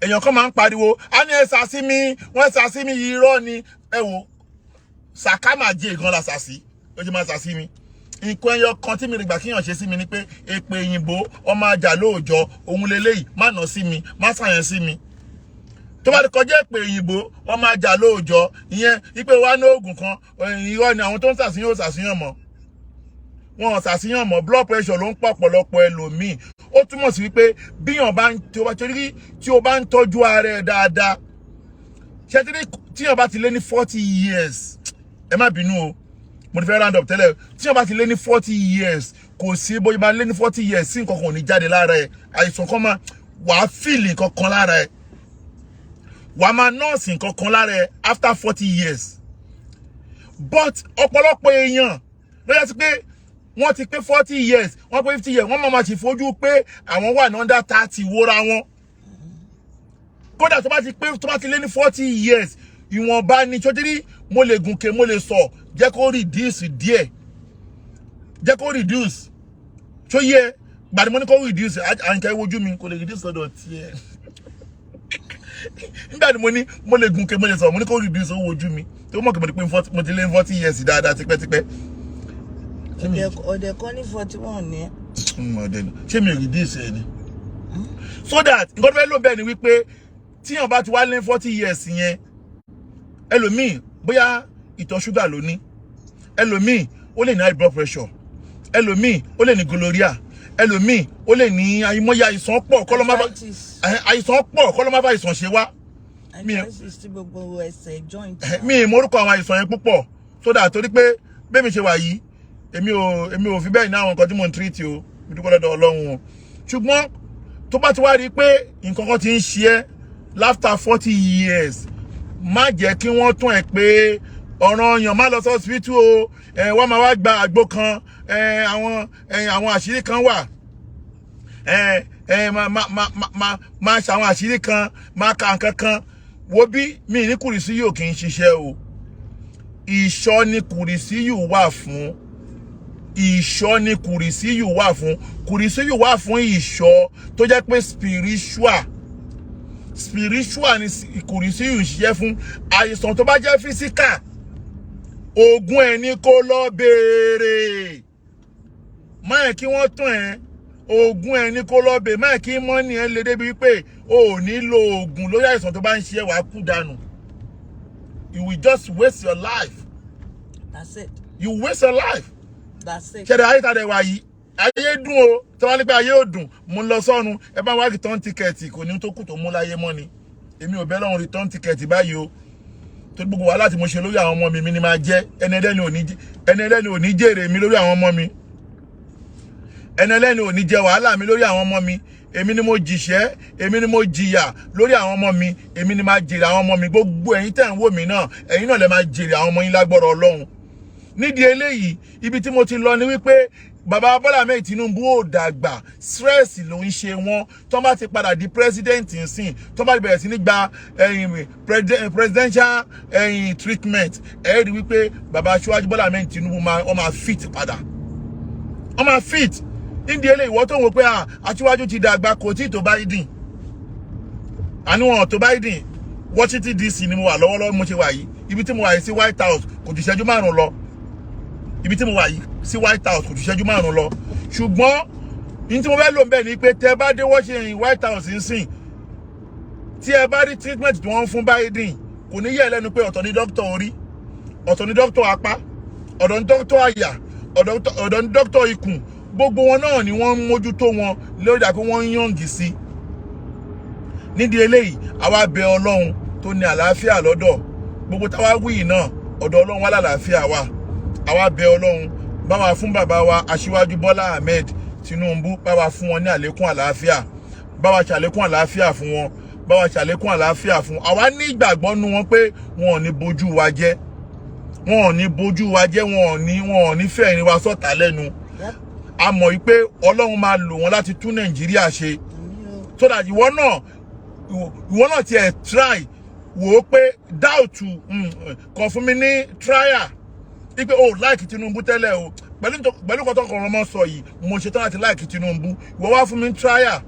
Èèyàn kan máa ń pariwo, á ní ẹ sàṣì mi, wọ́n sàṣì mi. Irọ́ ni. Ẹ wo sàkámàjẹ gan la sàṣì, ó ti máa sàṣì mi. Nǹkan ẹyọ kan tí mi rí gbà kíyàn ṣe sí mi ni pé èpè òyìnbó, ọmọ ajá lóòjọ́ òun leléyìí, má nà sí mi, má sàyẹn sí mi. Tó bá ti kọjá èpè òyìnbó, ọmọ ajá lóòjọ́, ìyẹn ipe wa ní oògùn kan, irọ́ ni. Àwọn tó ń sàṣìyàn ò sàṣìyàn mọ́, wọn ò sàṣìyàn mọ́. Blood pressure ló ń pọ̀ ọ̀pọ̀lọpọ̀ ẹlòmíì. Ó túmọ̀ sí wípé bíyàn bá ń tí o bá torí tí o bá ń tọ́jú ara ẹ dáadáa, ṣé tíyàn bá ti lé ní 40 years, ẹ má bínú o, mo ti fẹ́ round up tẹ́lẹ̀, tíyàn bá ti lé ní 40 years, kò sí bóyá máa lé ní 40 years sí nǹkan kan ò ní jáde lára ẹ. Àìsàn kan máa wàá feel nǹkan kan lára ẹ, wàá máa nurse nǹkan kan lára ẹ after 40 years. But ọ̀pọ̀lọpọ̀ èèyàn ló yẹ sí pé Wọ́n ti pé 40 years, wọ́n pé 50 years, wọ́n máa ma ti fojú pé àwọn wà ní under 30 wóra wọn. Kódà tó bá ti pé, tó bá ti lé ní 40 years, ìwọ̀nba ni sotiri. Mo lè gùnkè, mo lè sọ, jẹ́ kó reduce díẹ̀, jẹ́ kó reduce. Tó yẹ gbàdí mo ní kó reduce. Àyìnkẹ́, wojú mi, kò lè reduce lọ́dọ̀ tiẹ̀. Nígbà tí mo ní mo lè gùnkè, mo lè sọ, mo ní kó reduce owó ojú mi tó mọ̀ kí mo ti pé mo ti lé ní 40 years dáadáa tipẹ́tipẹ́. Ṣé mi Ọ̀dẹ̀ kan ní 41 ní. Ọ̀dẹ̀ ni. Ṣé mi reduce ẹ ni? So that nǹkan tó fẹ́ lò bẹ́ẹ̀ ni wípé tíyàn bá ti wá lé 40 years yẹn, ẹlòmíì bóyá ìtọ̀ ṣúgà ló ní, ẹlòmíì ó lè ní high blood pressure, ẹlòmíì ó lè ní gonorrhea, ẹlòmíì ó lè ní àìmọye àìsàn pọ̀ kọ́ ló má bá Arthritis. Àìsàn pọ̀ kọ́ ló má bá àìsàn ṣe wá. Arthritis tí gbogbo ẹsẹ̀ joint. Mi ì mórúkọ àwọn àìsàn yẹn púpọ̀, so that torí pé bẹ́ẹ̀ mi ṣe wà yìí, èmi ò fi bẹ́ẹ̀ ní àwọn nǹkan tí mò ń treat o. Mo dúpẹ́ lọ́dọ̀ Ọlọ́run o. Ṣùgbọ́n tó bá ti wá rí i pé nǹkan kan ti ń ṣe ẹ́ after 40 years, má jẹ́ kí wọ́n tún ẹ̀ pé ọ̀ràn yàn, má lọ sí hospital o. Ẹ̀ wọ́n máa wá gba àgbo kan, ẹ̀ àwọn ẹ̀ àwọn àṣírí kan wà, ẹ ẹ máa máa máa máa máa ṣàwọn àṣírí kan, máa ka nǹkan kan. Wo bí mi ní kùrìsí yóò kì í ṣiṣẹ́ o. Ìṣọ́ ni kùrìsí yóò wà fún. Ìṣọ́ ni kùrìsí yóò wà fún. Kùrìsí yóò wà fún ìṣọ́ tó jẹ́ pé spiritual, spiritual ni kùrìsí yóò ń ṣiṣẹ́ fún. Àìsàn tó bá jẹ́ physical, oògùn ẹ̀ ní kó lọ béèrè. Má yẹ kí wọ́n tún ẹ̀, oògùn ẹ̀ ní kó lọ béèrè. Má yẹ kí mọ́nì ẹ̀ lè débi wípé o ò ní lo oògùn lórí àìsàn tó bá ń ṣe ẹ́, wàá kú dànù. You will just waste your life. That's it. You waste your life. That's it. Ṣẹ̀dá ayé tàdé wá yìí, ayé dùn o. Tí wọ́n ní pé ayé ò dùn, mo ń lọ sọ́run, ẹ bá wá return ticket, kò ní tó kù tó mú láyé mọ́ ni. Èmi ò bẹ́ lọ́run return ticket báyìí o, tó gbogbo wàhálà tí mo ṣe lórí àwọn ọmọ mi, mi ni máa jẹ́. Ẹni ẹlẹ́ni ò ní jèrè mi lórí àwọn ọmọ mi. Ẹni ẹlẹ́ni ò ní jẹ wàhálà mi lórí àwọn ọmọ mi. Èmi ni mo jìṣẹ́, èmi ni mo jìyà lórí àwọn ọmọ mi, èmi ni máa jèrè àwọn ọmọ mi. Gbogbo ẹ̀yin tẹ̀ ń wò mí náà, ẹ̀yin náà lè máa jèrè àwọn ọmọ yín lágbọ́rọ̀ Ọlọ́run. Nídìí eléyìí, ibi tí mo ti lọ ni wípé bàbá Bọ́lá Ahmed Tinubu ò dàgbà, stress ló ń ṣe wọ́n. Tó bá ti padà di president nsìn, tó bá ti bẹ̀rẹ̀ sí ní gba ẹ̀yìn presidential ẹ̀yìn treatment, ẹ̀ rí wípé bàbá Aṣíwájú Bọ́lá Ahmed Tinubu máa wọ́n máa fit padà, wọ́n máa fit. Nídìí eléyìí, ìwọ tó ń wò pé Aṣíwájú ti dàgbà, kò tí ì tó Biden. Àní wọn ò tó Biden. Washington DC ni mo wà lọ́wọ́lọ́wọ́. Mo ṣe wà yìí, ibi tí mo wà yìí sí White House kò ju ìṣẹ́jú 5 lọ. Ibi tí mo wà yìí sí White House kò ju ìṣẹ́jú 5 lọ. Ṣùgbọ́n ní tí mo fẹ́ lò ń bẹ̀ ni pé tẹ́ bá dé Washington, White House nsìn, tí ẹ bá rí treatment tí wọ́n ń fún Biden, kò ní yẹ̀ lẹ́nu pé ọ̀tọ̀ ní dókítà orí, ọ̀tọ̀ ní dókítà apá, ọ̀dọ̀ ní dókítà àyà, ọ̀dọ̀ ní dókítà ikùn. Gbogbo wọn náà ni wọ́n ń mójútó wọn lórí àpé wọ́n ń yàngì sí. Nídìí eléyìí, àwa bẹ Ọlọ́run tó ní àlàáfíà lọ́dọ̀. Gbogbo táwa wí yìí náà, ọ̀dọ̀ Ọlọ́run wà lálàáfíà wa. Àwa bẹ Ọlọ́run, bá wa fún bàbá wa Aṣíwájú Bọ́lá Ahmed Tinubu, bá wa fún wọn ní àlékún àlàáfíà, bá wa ṣàlékún àlàáfíà fún wọn, bá wa ṣàlékún àlàáfíà fún. Àwa ní ìgbàgbọ́ nu wọn pé wọn ò ní bójú wa jẹ́, wọn ò ní bójú wa jẹ́, wọn ò ní fẹ̀rín wa sọ̀tà lẹ́nu. A mọ̀ wípé Ọlọ́run máa lò wọ́n láti tún Nàìjíríà ṣe, so that ìwọ náà tiẹ̀ try wò ó pé doubt kàn fún mi ní trial wípé o like Tinubu tẹ́lẹ̀ o, pẹ̀lú kọ́tọ́ kan ọmọ sọ yìí, mo ṣetán láti like Tinubu. Ìwọ wá fún mi ní trial.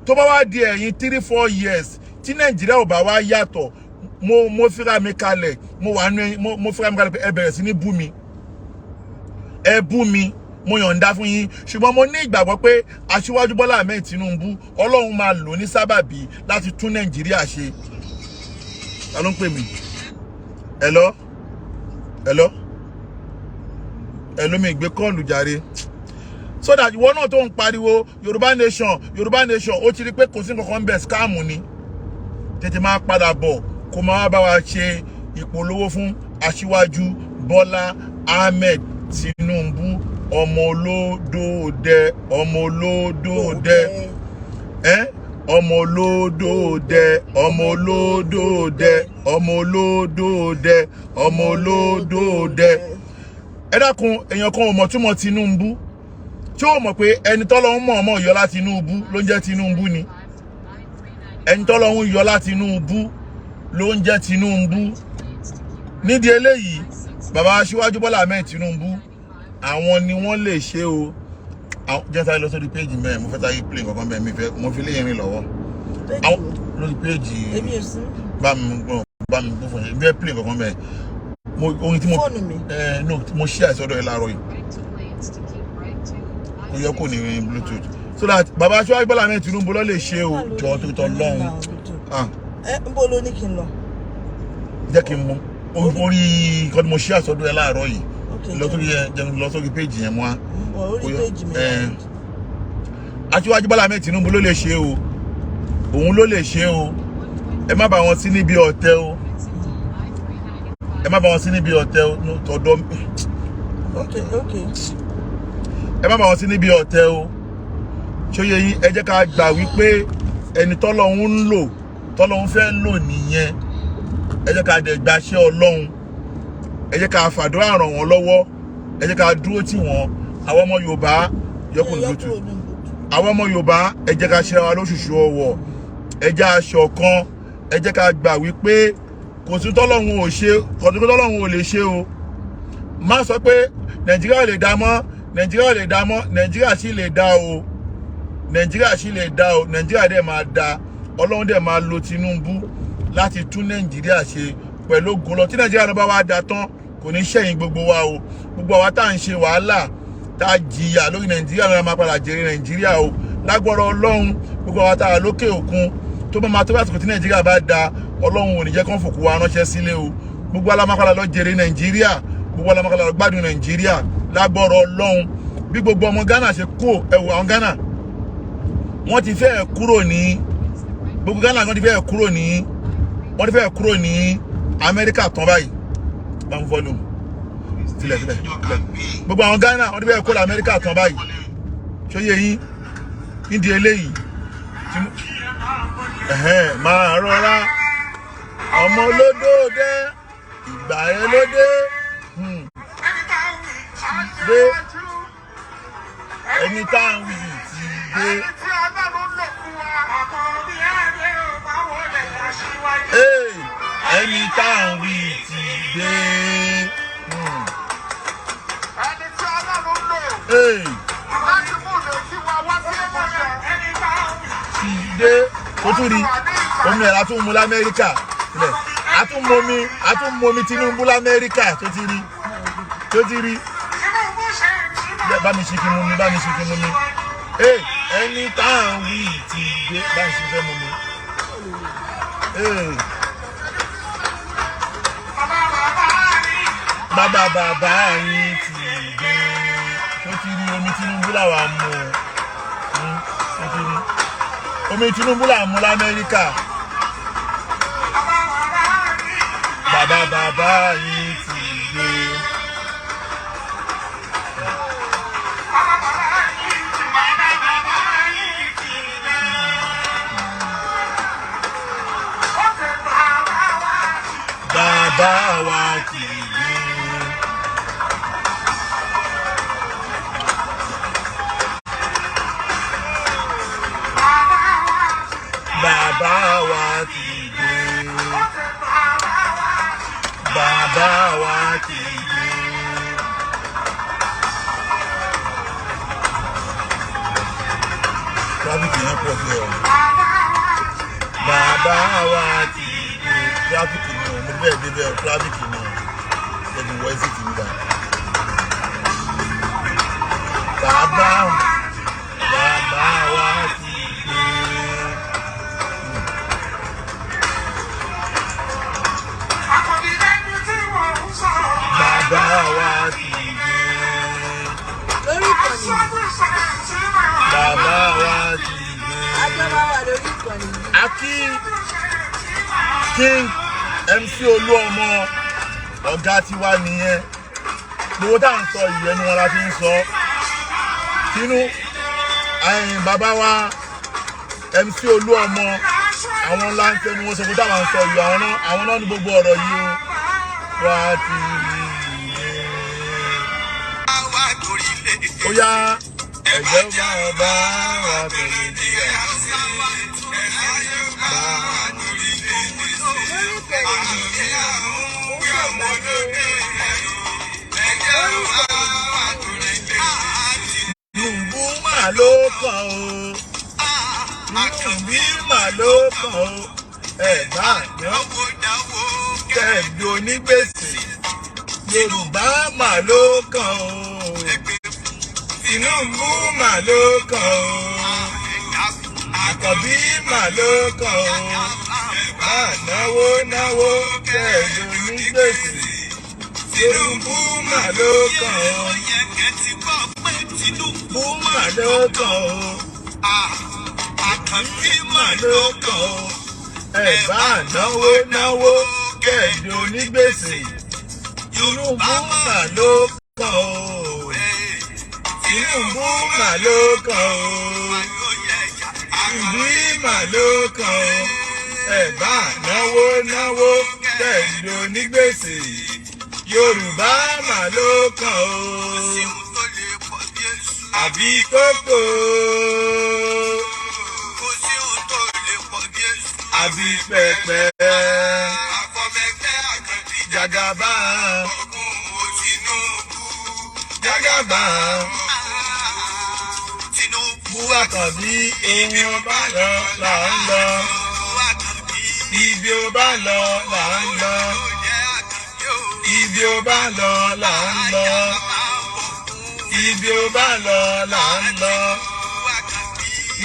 Tó bá wá di ẹ̀yìn 3-4 years tí Nàìjíríà ò bá wá yàtọ̀, mo fira mi kalẹ̀, mo wà nú mo fira mi kalẹ̀ pé ẹ bẹ̀rẹ̀ sí ní bú mi, ẹ bú mi, mo yọ̀ǹda fún yín. Ṣùgbọ́n mo ní ìgbàgbọ́ pé Aṣíwájú Bọ́lá Ahmed Tinubu, Ọlọ́run máa lò ní sábàbí láti tún Nàìjíríà ṣe. Ta ló ń pè mí? Hello, hello, hello. Mi gbé call jàre. So that ìwọ náà tó ń pariwo Yorùbá nation, Yorùbá nation, ó ti rí pé kò sí nǹkan kan bẹ̀, scam ni. Tètè máa padà bọ̀ kó máa bá wa ṣe ìpolówó fún Aṣíwájú Bọ́lá Ahmed Tinubu, ọmọ olódòdẹ, ọmọ olódòdẹ, ẹ ọmọ olódòdẹ, ọmọ olódòdẹ, ọmọ olódòdẹ, ọmọ olódòdẹ. Ẹ dákun, èèyàn kan ò mọ̀ túmọ̀ Tinubu, tí ó mọ̀ pé ẹni tọ́lọ́hún mọ̀ ọmọ yọ láti inú ibú ló ń jẹ́ Tinubu ni. Ẹni tọ́lọ́hún yọ láti inú ibú ló ń jẹ́ Tinubu. Nídìí eléyìí, bàbá Aṣíwájú Bọ́lá Ahmed Tinubu, àwọn ni wọ́n lè ṣe o. Jẹ́ sáré lọ sórí péjì mẹ́rin, mo fẹ́ sáré play nǹkan kan bẹ́ẹ̀, mi fẹ́ mo fi léyìn rìn lọ́wọ́. Péjì àwọn wo? Lórí péjì. Èmi ò sí. Bá mi gbọ́, bá mi gbọ́ fún yẹn, fẹ́ play nǹkan kan bẹ́ẹ̀, mo orin tí mo Fóònù mi. Ẹ no, mo ṣí àìsọ́dọ̀ ẹ láàárọ̀ yìí, kò yẹ kó ní Bluetooth, so that bàbá Aṣíwájú Bọ́lá Ahmed Tinubu ló lè ṣe o. Jọ tó tọ́ lọ́hùn. Ah, Ẹ ń bó ló ní kí n lọ. Jẹ́ kí n mú orí nǹkan tí mo ṣí àìsọ́dọ̀ ẹ láàárọ̀ yìí. Ok. Lọ sórí ẹ, jẹ́ lọ sórí péjì yẹn mú wa. Ń bọ̀ orí péjì mi. Ẹ Aṣíwájú Bọ́lá Ahmed Tinubu ló lè ṣe o, òun ló lè ṣe o. Ẹ má bá wọn sí níbi ọ̀tẹ̀ o, ẹ má bá wọn sí níbi ọ̀tẹ̀ o. No, tọ̀dọ̀. Ok. Ẹ má bá wọn sí níbi ọ̀tẹ̀ o. Ṣóyè yín? Ẹ jẹ́ ká gbà wípé ẹni tọ́lọ́hún ń lò, tọ́lọ́hún fẹ́ lò nìyẹn. Ẹ jẹ́ ká dẹ̀ gbaṣẹ́ Ọlọ́hun, ẹ jẹ́ ká fàdúrà ràn wọ́n lọ́wọ́, ẹ jẹ́ ká dúró tì wọ́n. Àwọn ọmọ Yorùbá yọkùnrin Yọ lótú kúrò ní Bluetooth. Àwọn ọmọ Yorùbá, ẹ jẹ́ ká ṣe wa lóṣùṣù ọwọ̀, ẹ jẹ́ aṣọ kan, ẹ jẹ́ ká gbà wípé kò sí tọ́lọ́hun ò ṣe, kò sí tọ́lọ́hun ò lè ṣe o. Má sọ pé Nàìjíríà ò lè dá mọ́, Nàìjíríà ò lè dá mọ́. Nàìjíríà sì lè dá o, Nàìjíríà sì lè dá o. Nàìjíríà dẹ̀ máa dá. Ọlọ́run dẹ̀ máa lo Tinubu láti tún Nàìjíríà ṣe pẹ̀lú ògo lọ. Tí Nàìjíríà náà bá wá da tán, kò ní ṣẹ̀yìn gbogbo wa o. Gbogbo àwa tá à ń ṣe wàhálà, tá a jìyà lórí Nàìjíríà náà, máa padà jèrè Nàìjíríà o, lágbọ́rọ̀ Ọlọ́run. Gbogbo àwa tá a lókè òkun, tó bá máa tó bá àsìkò tí Nàìjíríà bá da, Ọlọ́run ò ní jẹ́ kán fòkú wa ránṣẹ́ sílé o. Gbogbo alámakàlà lọ jèrè Nàìjíríà, gbogbo alámakàlà lọ gbádùn Nàìjíríà lágbọ́rọ̀ Ọlọ́run. Bí gbogbo ọmọ Ghana ṣe kó ẹwù, àwọn Ghana wọ́n ti fẹ́ kúrò ní gbogbo Ghana, wọ́n ti fẹ́ kúrò ní Amẹ́ríkà tán báyìí. Bá ń volume tilẹ̀ tilẹ̀ tilẹ̀. Gbogbo àwọn Ghana, wọ́n ti fẹ́ kúrò Amẹ́ríkà tán báyìí. Ṣó yé yín? Nídìí eléyìí, ẹ̀hẹ́n, máa rọra, ọmọ olódò dé, ìgbà ẹ ló dé, dé, ẹni tá à ń wí ti dé. Hey, ẹni tá à ń wí ti dé. Hey, ti dé. Tó tún rí omi ẹ̀ la tún mu l'Amẹ́ríkà sílẹ̀, a tún momi, a tún momi Tinubu l'Amẹ́ríkà. Tó ti rí, tó ti rí. Bá mi ṣe kí mu mi, bá mi ṣe kí mu mi. Hey, ẹni tá à ń wí ti dé. Bá mi ṣe fẹ́ mu mi. Hey. Bàbá bàbá yín ti dé. Tó ti rí omi Tinubu làwa mú o. Tó ti rí omi Tinubu là ń mú l'Amẹ́ríkà. Bàbá bàbá yín ti dé. Bàbá wa ti dé. Bàbá wa ti dé. Bàbá wa ti dé. Traffic yẹn pọ̀ sí ọ. Bàbá wa ti dé. Traffic ni o, mo bẹ́ẹ̀ dé bẹ́ẹ̀, traffic ni o. Jẹ́ kí n wọ exit mi báyìí. Bàbá bàbá wa ti dé. Bàbá wa ti dé. Lórí ìkànnì yìí. Bàbá wa ti dé. Àjọ máa wà lórí ìkànnì yìí. Akí King MC Olúọmọ, ọ̀gá tiwa nìyẹn. Gbogbo tá à ń sọ yìí, ẹnu wọn la fi ń sọ. Tinú ẹ̀yìn bàbá wa MC Olúọmọ, àwọn ńlá ń fẹnu wọn sọ pé táwọn ń sọ yìí, àwọn náà ní gbogbo ọ̀rọ̀ yìí o. Wá ti rí i. Ó yá, ẹ̀jẹ̀ bá ọba wa pẹ̀lú bá. Lórí ìkànnì yìí, ó ń ṣègbàgbé lórí ìkànnì yìí. Tinubu mà ló kàn o, Tinubu mà ló kàn o, ẹ̀ bá yàn kẹ́ẹ̀dù onígbèsè. Yorùbá mà ló kàn o, Tinubu mà ló kàn o, Àkànbí mà ló kàn o, bá náwó náwó kẹ́ẹ̀dù onígbèsè. Tinubu mà ló kàn o, Tinubu mà ló kàn o, Àkànbí mà ló kàn o, ẹ bá náwó náwó kẹ́ẹ̀dù onígbèsè. Tinubu mà ló kàn o, Tinubu mà ló kàn o, Tinubu mà ló kàn o, ẹ bá náwó náwó kẹ́ẹ̀dù onígbèsè. Yorùbá mà ló kàn o, àbí kókó, àbí pẹpẹ, jagaba, jagaba, Àkànbí, èèyàn bá lọ là ń lọ, ibi ó bá lọ là ń lọ, ibi ó bá lọ là ń lọ, ibi ó bá lọ là ń lọ,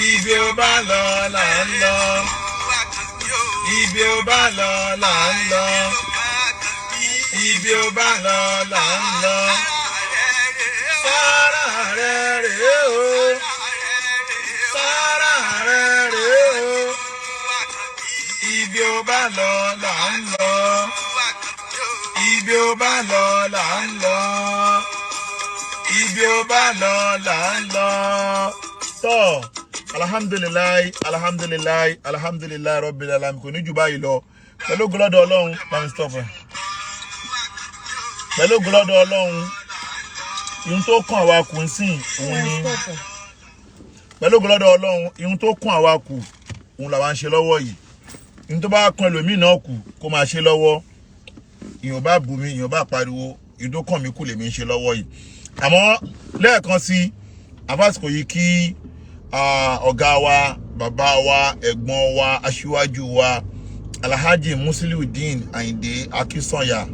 ibi ó bá lọ là ń lọ, ibi ó bá lọ là ń lọ, ibi ó bá lọ là ń lọ. Sára rẹ rèé o, sára rẹ rèé o, ibi ó bá lọ là ń lọ, ibi ó bá lọ là ń lọ, ibi ó bá lọ là ń lọ. Tọ́, alhamdulillahi, alhamdulillahi, alhamdulillahi rabbil alamin. Kò ní jù báyìí lọ. Pẹ̀lú gọlọ́dọ̀ Ọlọ́run, bá mi stop ẹ̀. Pẹ̀lú gọlọ́dọ̀ Ọlọ́run, ihun tó kàn àwa kù ń sìn òun ni, pẹ̀lú gọlọ́dọ̀ Ọlọ́run, ihun tó kàn àwa kù òun làwa ń ṣe lọ́wọ́ yìí. Ihun tó bá kàn ẹlòmíì náà kù kó máa ṣe lọ́wọ́. Ìyàn bá bù mí, ìyàn bá pariwo, ihun tó kàn mí kù lèmi ń ṣe lọ́wọ́ yìí. Àmọ́ lẹ́ẹ̀kan sí, àfàsìkò yìí, kí ọ̀gá wa, bàbá wa, ẹ̀gbọ́n wa, aṣíwájú wa, Alhaji Musiliudeen Ayinde Akínsànyà,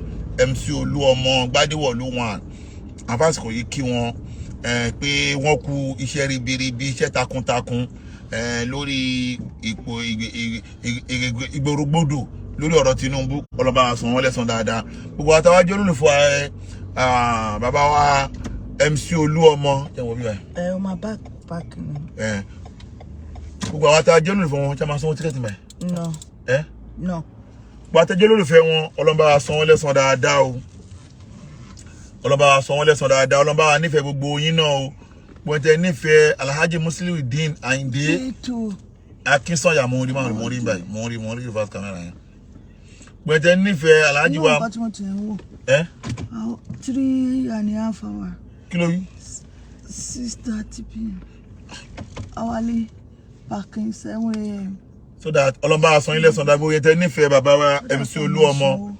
MC Olúọmọ Gbadewọlú one, àfàsìkò yìí kí wọn pé wọ́n kú iṣẹ́ ribiribi, iṣẹ́ takuntakun lórí ipò ìgbòrògbòdò lórí ọ̀rọ̀ Tinubu. Ọlọ́ba san wọ́n lẹ́san dáadáa. Gbogbo àtàwájú olólùfọ́ ẹ bàbá wa MC Olúọmọ, jẹ́ wọ́n bí wáyé. Ẹ o máa back back ni. Gbogbo àwọn àtàwájú olólùfẹ́ wọn tí a máa sanwó ticket mẹ́. No. Ẹ No. gbogbo àtàwájú olólùfẹ́ wọn, ọlọ́ba san wọ́n lẹ́san dáadáa o, ọlọ́ba san wọ́n lẹ́san dáadáa. Ọlọ́ba wa nífẹ̀ẹ́ gbogbo yín náà o, gbogbo tẹ nífẹ̀ẹ́ Alhaji Musiliudeen Ayinde Three two. Akínsànyà. Mo rí, mo rí báyìí, mo rí, mo rí reverse camera yẹn. Gbogbo tẹ nífẹ̀ẹ́ Alhaji Inú wa. nǹkan tí mo ti ń wò. Ẹ 3.5 hour. Kí ló wí? 6:30 pm. Hourly parking 7 am. So that ọlọ́ba san yín lẹ́san dáadáa. Gbogbo tẹ nífẹ̀ẹ́ bàbá wa MC Olúọmọ,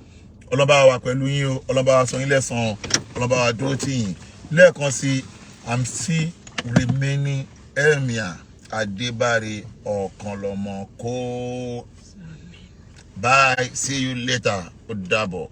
ọlọ́ba wa pẹ̀lú yín o, ọlọ́ba wa san yín lẹ́san, ọlọ́ba wa dúró tì yín. Lẹ́ẹ̀kan sí, I'm still remaining Emir Adébáre Ọ̀kànlọ́mọ kó. Bye, see you later, ó dàbọ̀.